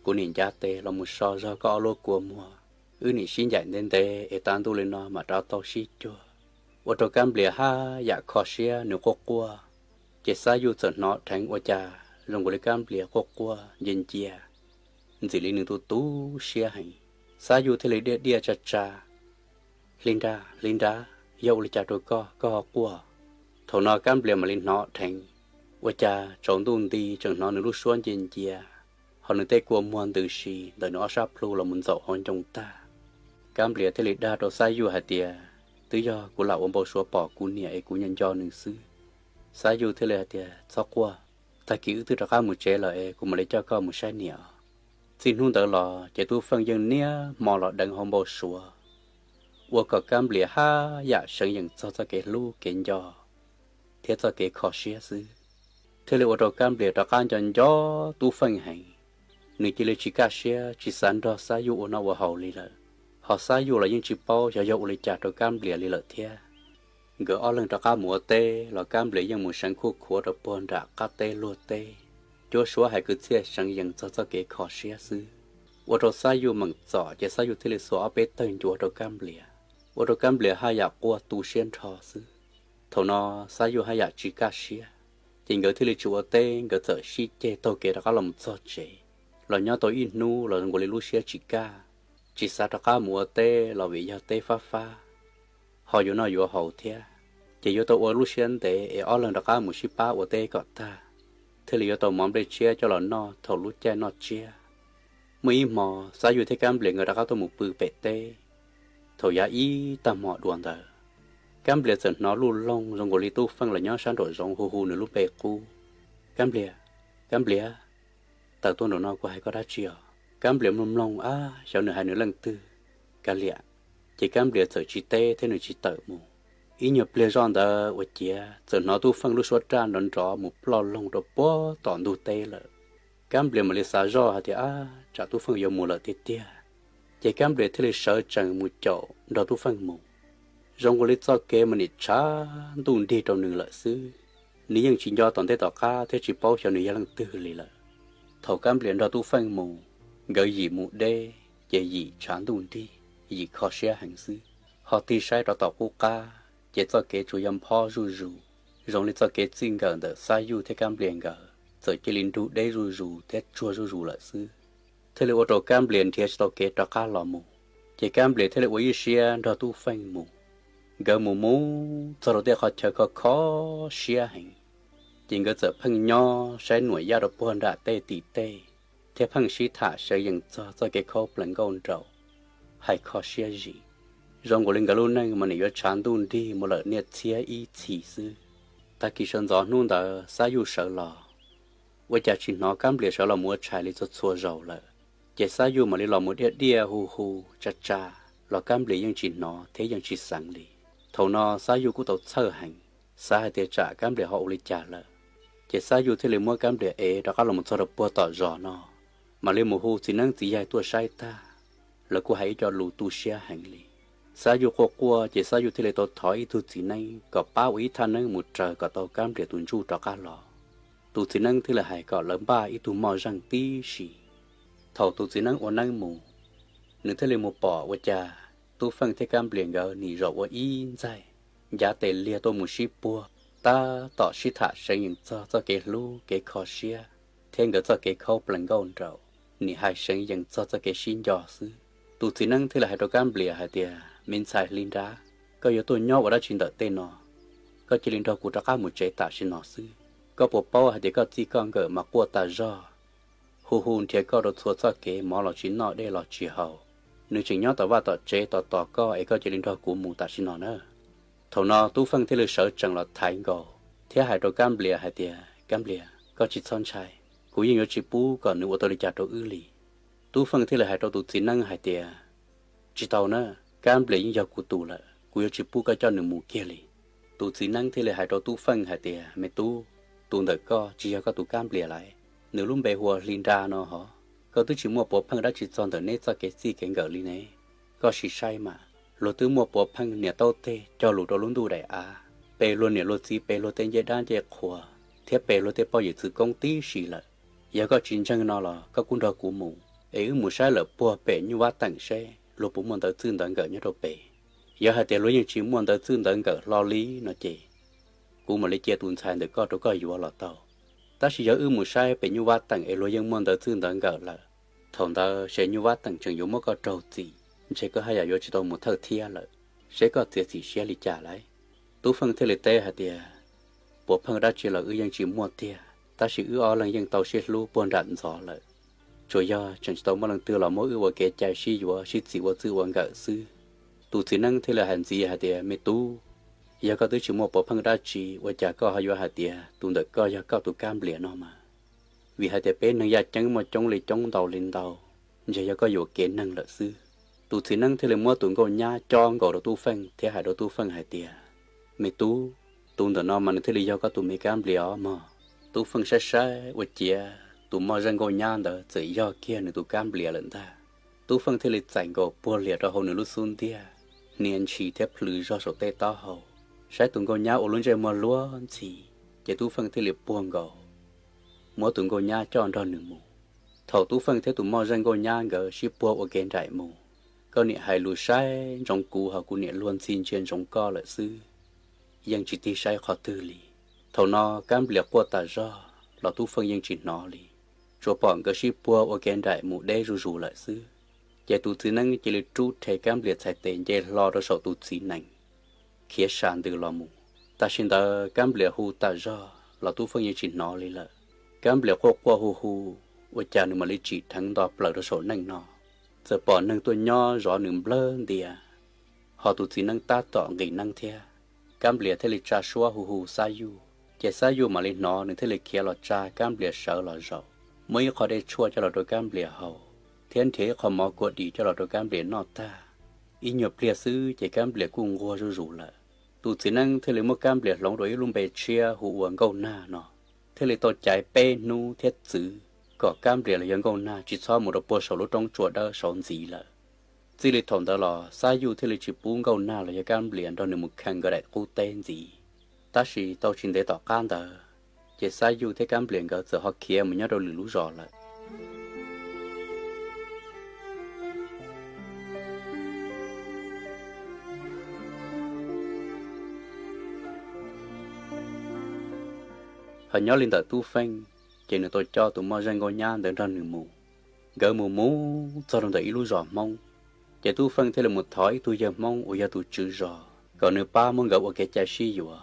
kuv nim ncav tes los mus so zog koj ob lub kua muag. Wb nim sib ncaim ntev ntev es tav ntuj li no mam rov tau sib cuag. Ua rau Kab Nplias haj yam kho siab nws quaj quaj, ces Xab Yuj txawm hnov dheev ua cas zoo nkaus li Kab Nplias quaj quaj ncia ncia, ntxim li nws tu tu siab heev. Xab Yuj thiaj li diaj diaj tsa tsa, Hli Nra, Hli Nra, yog ua li cas rau koj, koj ho quaj? Thaum no Kab Nplias mam li hnov dheev, ua cas tsaus ntuj nti tseem hnov nws lub suab ncia ncia, ho nws tej kua muag ntws si ntawm nws ob sab plhu los mus ntxaum hauv ncoo tag. Kab Nplias thiaj li dag rau Xab Yuj hais tias, Twb yog kuv lam ua npau suav pom kuv niam es kuv nco nco nws xwb. Xab Yuj thiaj li hais tias, Txhob quaj, tag kis wb twb rov qab mus tsev lawm es kuv mam li coj koj mus saib niam os. Txij hnub ntawd los ces Tub Feej yeej niaj hmo los deev hauv npau suav, ua kom Kab Nplias haj yam seev yees txog txoj kev hlub kev nco thiab txoj kev kho siab xwb, thiaj li ua rau Kab Nplias rov qab nco nco Tub Feej heev. Nws cia li tsis kaj siab tsis xav nrog Xab Yuj ua noj ua haus li lawm, ho Xab Yuj los yeej tsis paub xyov yog ua li cas rau Kab Nplias li lawm thiab. Nkawd ob leeg rov qab mus ua teb los Kab Nplias yeej mus seev khuj khuav rau puag nram qab teb luag teb, cuab suab hais kwv txhiaj seev yees txog txoj kev kho siab xwb, ua rau Xab Yuj meem txom ces Xab Yuj thiaj li xuas ob peb tawg ncuav rau Kab Nplias, ua rau Kab Nplias haj yam quaj tu siab nrho xwb. Thaum no Xab Yuj haj yam tsis kaj siab, ces nkawd thiaj li tsis ua teb, nkawd txawm sib ceg taug kev rov qab los mus txog tsev. Los nyob tau ib hnub los zoo nkaus li lub siab tsis kaj, tsis xav rov qab mus ua teb los vim yog teb fab fab, ho yuav noj yuav haus thiab, ces yuav tau ua lub siab ntev es ob leeg rov qab mus sib pab ua teb kom tag, thiaj li yuav tau mov nplej tshiab coj los noj thaum lub caij noj tsiab. Muaj ib hmo, Xab Yuj thiab Kab Nplias nkawd rov qab tuaj mus pw pem teb. Thaum yav ib tag hmo dua ntawd, Kab Nplias txawm hnov luj loog zoo nkaus li Tub Feej los nyob sab nraum zoov hu hu nws lub npe qub, Kab Nplias, Kab Nplias, tawm tuaj nraum no kuv hais koj dab tsi os. Kab Nplias mloog mloog ab xyov nws hais nws leej twg, kav liam. Ces Kab Nplias txawm tsis teb thiab nws tsis tawm mus. Ib nyuag pliag zoj ntawd ua ciav txawm hnov Tub Feej lub suab raj nrov nrov mus ploj loog rau puag tom ntug teb lawm. Kab Nplias mam li xav zoj hais tias, Ab, tsam Tub Feej yuav mus lawm tiag tiag. Ces Kab Nplias thiaj li sawv tsees mus caum nrog Tub Feej mus. Zoo nkaus li txoj kev mas nim tshav ntuj nrig rau nws lawm xwb, nws yeej tsis nco tom ntej tom qab thiab tsis paub xyov nws yog leej twg li lawm. Thaum Kab Nplias nrog Tub Feej mus, nkawd yim mus deb ces yim tshav ntuj nrig, yim kho siab heev xwb. Ho tig saib rov tom qub qab ces txoj kev tsuas yog nphob zuj zus, zoo li txoj kev txij nkawm ntawm Xab Yuj thiab Kab Nplias nkawd txawm cia li nrug deb zuj zus thiab tsuag zuj zus lawm xwb. Thiaj li ua rau Kab Nplias nrhiav tsis tau kev rov qab los mus. Ces Kab Nplias thiaj li ua ib siab nrog Tub Feej mus. Nkawd mus mus txog rau tej qhov chaw kho kho siab heev, ces nkawd txawm pheej nyob saib nuam yaj rau puag nram tej tim tej, thiab pheej sib tham seev yees txog txoj kev khaub plaws nkauj nraug, hais kho siab zim. Zoo nkaus li nkawd lub neej mas nim yuav tshav ntuj nrig mus lawm niaj txhiab ib txhis xwb. Tag kis sawv ntxov hnub ntawd Xab Yuj sawv los, ua cas tsis hnov Kab Nplias sawv los mus ua tshais li txhua txhua zaus lawm. Ces Xab Yuj mam li los mus diaj diaj hu hu tsa tsa, los Kab Nplias yeej tsis hnov thiab yeej tsis xeev li. Thaum no Xab Yuj kuj tau txhawj heev, xav hais tias tsam Kab Nplias ho ua li cas lawm. Ces Xab Yuj thiaj li muab Kab Nplias ev rov qab los mus txog rau puag tom zos no, mam li mus hu txiv neeb txiv yaig tuaj saib tag. Lawv kuj hais ib co lus tu siab heev li. Xab Yuj quaj quaj ces Xab Yuj thiaj li tau thov ib tug txiv neeb kom pab ua ib thaj neeb mus raws kom tau Kab Nplias tus ntsuj rov qab los. Tus txiv neeb thiaj li hais kom lawv npaj ib tug moj zeej tib si. Thaum tus txiv neeb ua neeb mus, nws thiaj li mus pom ua cas Tub Feej thiab Kab Nplias nkawd nim zaum ua ib ntxaig, ncav tes liag tuaj mus sib puag, tab tom sib tham seev yees txog txoj kev hlub kev kho siab thiab nkawd txoj kev khaub plaws nkauj nraug, nim hais seev yees txog txoj kev sib nco xwb. Tus txiv neeb thiaj li hais rau Kab Nplias hais tias, Me ntxhais Hli Nrab, koj yuav tuaj nyob ua dab tsi ntawm tej no? Koj cia li nrog kuv rov qab mus tsev tam sim no xwb. Koj puas paub hais tias koj txij koj nkawm mas quaj tas zog, hu hu nrhiav koj rau txhua txoj kev, mov los tsis noj dej los tsis haus. Nws tseem nyob tom vaj tom tsev tos tos koj es koj cia li nrog kuv mus tam sim no na. Thaum no Tub Feej thiaj li sawv tsees los thaiv nkaus thiab hais rau Kab Nplias hais tias, Kab Nplias, koj tsis txhob ntshai, kuv yeej yuav tsis pub kom nws ua tau li cas rau wb li. Tub Feej thiaj li hais rau tus txiv neeb hais tias, Tsis tau na, Kab Nplias yeej yog kuv tus lawm, kuv yuav tsis pub koj coj nws mus kiag li. Tus txiv neeb thiaj li hais rau Tub Feej hais tias, Me tub, tus ntawm koj tsis yog koj tus Kab Nplias lauj, nws lub npe hu ua Hli Nra no hov. Koj twb tsis muaj puav pheej dab tsi txog ntawm neb txoj kev txij kev nkawm li ne. Koj sim saib mas, luag twb muaj puav pheej niam taub teg cog lus rau lub ntuj daim av, pe luag niam luag txiv, pe luag tej ncej dab ncej qhua, thiab pe luag tej poj yawm txwv koob tib si lawm. Yog koj tsis ntseeg no los koj kuj nrog kuv mus, es wb mus saib lawm puag pem Nyuj Vab Teem seb luag puas muaj ntawv txwj ntawv nkawm nyob rau pem. Yog hais tias luag yeej tsis muaj ntawv txwj ntawv nkawm hlo li no ces, kuv mam li cia tus ntxhais ntawm koj rau koj yuav los tau. Tab sis yog wb mus saib pem Nyuj Vab Teem es luag yeej muaj ntawv txwj ntawv nkawm lawm, thaum ntawd ces Nyuj Vab Teem tseem yuav muab koj raug txim, ntshe koj haj yam yuav tsis tau mus thawj thiab lawm. Seb koj txiav txim siab li cas lauj? Tub Feej thiaj li teb hais tias, Puav pheej dab tsi los wb yeej tsis muaj tiag, tab sis wb ob leeg yeej tau sib hlub puag nram ntxov lawm. Tsuas yog tseem tsis tau muaj leej twg los muab wb ua kev cai sib yuav sib txim ua txwj ua nkawm xwb. Tus txiv neeb thiaj li hais ntxiv hais tias, Me tub, yog koj twb tsis muaj puav pheej dab tsi, ua cas koj ho yuav hais tias tus ntawm koj yog koj tus Kab Nplias no mas? Vim hais tias peb neeg yaj ceeb muaj coob li coob ntau li ntau, ntshe yog koj yuam kev neeg lawm xwb. Tus txiv neeb thiaj li muab tus nkauj nyab cob nkaus rau Tub Feej thiab hais rau Tub Feej hais tias, Me tub, tus ntawm no mas nws thiaj li yog koj tus me Kab Nplias os mog. Tub Feej saib saib ua ciav tus moj zeej nkauj nyab ntawd txawm yog kiag nws tus Kab Nplias lawm ntag. Tub Feej thiaj li txais nkaus puag lias rau hauv nws lub xub ntiag, hnia ntshis thiab plhws zog saum tej taub hau. Saib tus nkauj nyab ua lub ntsej muag luag ntxhi, ces Tub Feej thiaj li puag nkaus, muab tus nkauj nyab coj nrog nws mus. Thaum Tub Feej thiab tus moj zeej nkauj nyab nkawd sib puag ua ke nraim mus, koj niam hais lus saib ntsoov kuv, ho kuv niam luag ntxhi ntsia ntsoov koj lawm xwb, yeej tsis tig saib qhov twg li. Thaum no Kab Nplias quaj tas zog los Tub Feej yeej tsis hnov li, tsuas pom nkawd sib puag ua ke nraim mus deb zuj zus lawm xwb. Ces tus txiv neeb cia li rub rhe Kab Nplias txhais tes nce hlo rau saum tus txiv nees, khiav sa ntws los mus. Tam sim ntawd Kab Nplias hu tas zog los Tub Feej yeej tsis hnov li lawm. Kab Nplias quaj quaj hu hu, ua cas nws mam li tsim dheev nto plaws rau saum neej no, txawm pom neeg tuaj nyob zov nws nplawg ntia, ho tus txiv neeb tab tom nqis neeb thiab. Kab Nplias thiaj li tsa suab hu hu Xab Yuj, ces Xab Yuj mam li hnov, nws thiaj li khiav los tsa Kab Nplias sawv los zaum, muab ib qho dej tshuaj coj los rau Kab Nplias haus, thiab nrhiav ib qho mov kua dis coj los rau Kab Nplias noj tag. Ib nyuag pliag xwb ces Kab Nplias kuj nquag zuj zus lawm. Tus txiv neeb thiaj li muab Kab Nplias hloov rau ib lub npe tshiab hu ua Nkauj Nag no, thiaj li tau caiv peb hnub thiab txwv kom Kab Nplias los yog Nkauj Nag tsis txhob mus rau puag saum lub roob tsua dawb saud ntxiv lawm. Txij li thaum ntawd los Xab Yuj thiaj li tsis pub Nkauj Nag los yog Kab Nplias nrog nws mus kheev nkawd daim qub teb ntxiv. Tab sis tau tsis ntev tom qab ntawd, ces Xab Yuj thiab Kab Nplias nkawd txawm ho khiav mus nyob rau lwm lub zos lawm. Ho nyob li ntawm Tub Feej, ces nws tau coj tus moj zeej Nkauj Nyab ntawd nrog nws mus. Nkawd mus mus txog rau ntawm ib lub zos Hmoob, ces Tub Feej thiaj li mus thov ib tug yawg Hmoob uas yog tus tswv zos kom nws pab muab nkawd ua kev cai sib yuav.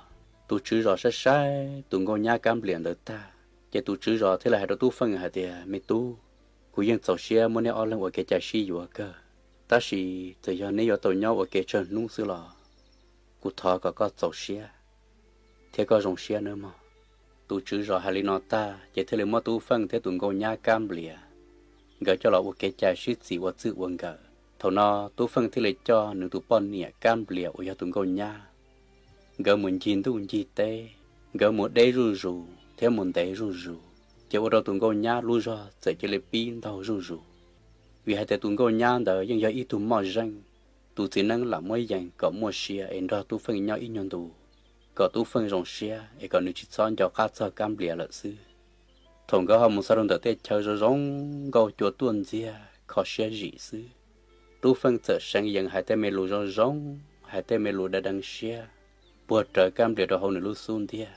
Tus tswv zos saib saib tus Nkauj Nyab Kab Nplias ntawd tag, ces tus tswv zos thiaj li hais rau Tub Feej hais tias, Me tub, kuv yeej txaus siab muab neb ob leeg ua kev cai sib yuav kawg, tab sis txawm yog neb yuav tau nyob ua ke tsawg hnub xwb los kuv thov kom koj txaus siab thiab koj zoo siab nawb mog. Tus tswv zos hais li no tag ces thiaj li muab Tub Feej thiab tus Nkauj Nyab Kab Nplias nkawd coj los ua kev cai sib txim ua txij ua nkawm. Thaum no Tub Feej thiaj li coj nws tus poj niam Kab Nplias uas yog tus Nkauj Nyab, nkawd mus ncig ntuj ncig teb, nkawd mus deb zuj zus thiab mus ntev zuj zus, ces ua rau tus Nkauj Nyab lub zog txawm cia li pib ntaug zuj zus. Vim hais tias tus Nkauj Nyab ntawd yeej yog ib tug moj zeej, tus txiv neeb lam muab yees kom muaj sia es nrog Tub Feej nyob ib nyuag ntu, kom Tub Feej zoo siab es kom nws tsis txhob nco qab txog Kab Nplias lawm xwb. Thaum nkawd ho mus txog rau ntawm tej chaw zoo zoo nkauj cua tuaj ntxiag kho siab zim xwb, Tub Feej txawm seev yees hais tej me lus zoo zoo, hais tej me lus deev deev siab, puag rawv Kab Nplias rau hauv nws lub xub ntiag.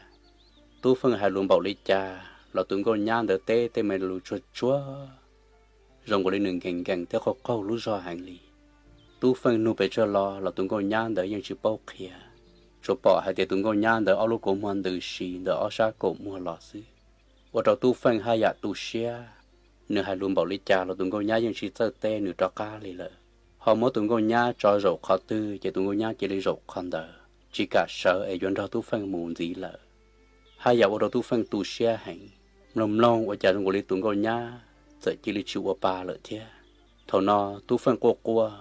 Tub Feej hais lus npaum li cas los tus Nkauj Nyab ntawd teb tej me lus tsuag tsuag zoo nkaus li nws nkees nkees thiab qaug qaug lub zog heev li. Tub Feej nug pes tsawg los los tus Nkauj Nyab ntawd yeej tsis paub qhia, tsuas pom hais tias tus Nkauj Nyab ntawd ob lub kua muag ntws si ntawm ob sab kaum muag los xwb, ua rau Tub Feej haj yam tu siab. Nws hais lus npaum li cas los tus Nkauj Nyab yeej tsis txawj teb nws rov qab li lawm. Ho muab tus Nkauj Nyab tso zaum qhov twg ces tus Nkauj Nyab cia li zaum qhov ntawd, tsis kam sawv es yuav nrog Tub Feej mus ntxiv lawm. Haj yam ua rau Tub Feej tu siab heev, mloog mloog ua cas zoo nkaus li tus Nkauj Nyab txawm cia li tsis ua pa lawm thiab. Thaum no Tub Feej quaj quaj,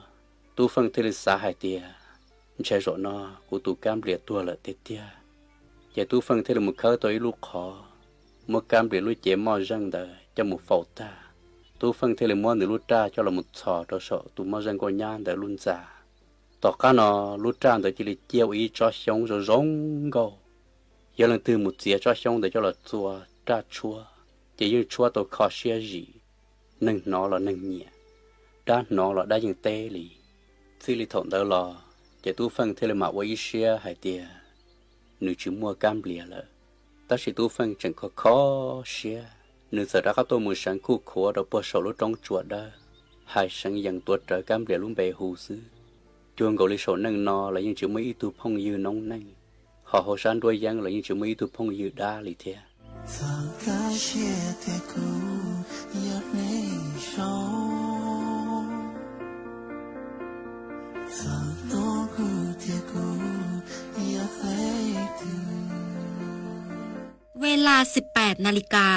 Tub Feej thiaj li xav hais tias, Ntshe zaum no kuv tus Kab Nplias tuag lawm tiag tiag. Ces Tub Feej thiaj li mus khawb tau ib lub qhov, muab Kab Nplias lub cev moj zeej ntawd coj mus faus tag. Tub Feej thiaj li muab nws lub raj coj los mus txhos rau saum tus moj zeej Nkauj Nyab ntawd lub ntxa. Tom qab no, lub raj ntawd cia li ciaj ua ib tsob xyoob zoo zoo nkauj. Yog leej twg mus txiav tsob xyoob ntawd coj los txua raj tshuab, ces yeej tshuab tau kho siab zim, neeg hnov los neeg nyiam, dab hnov los dab yeej teb li. Txij li thaum ntawd los ces Tub Feej thiaj li mam ua ib siab hais tias nws tsis muaj Kab Nplias lawm. Tab sis Tub Feej tseem kho kho siab, nws txawm rov qab tuaj mus seev khuj khuav rau puag saum lub roob tsua dawb, hais seev yees tuav rawv Kab Nplias lub npe hu xwb. Cuag nkaus li saum neej no los yeej tsis muaj ib tug phooj ywg noob neej, ho hauv sab nruab yeeb los yeej tsis muaj ib tug phooj ywg dab li thiab.เวลา สิบแปดนาฬิกา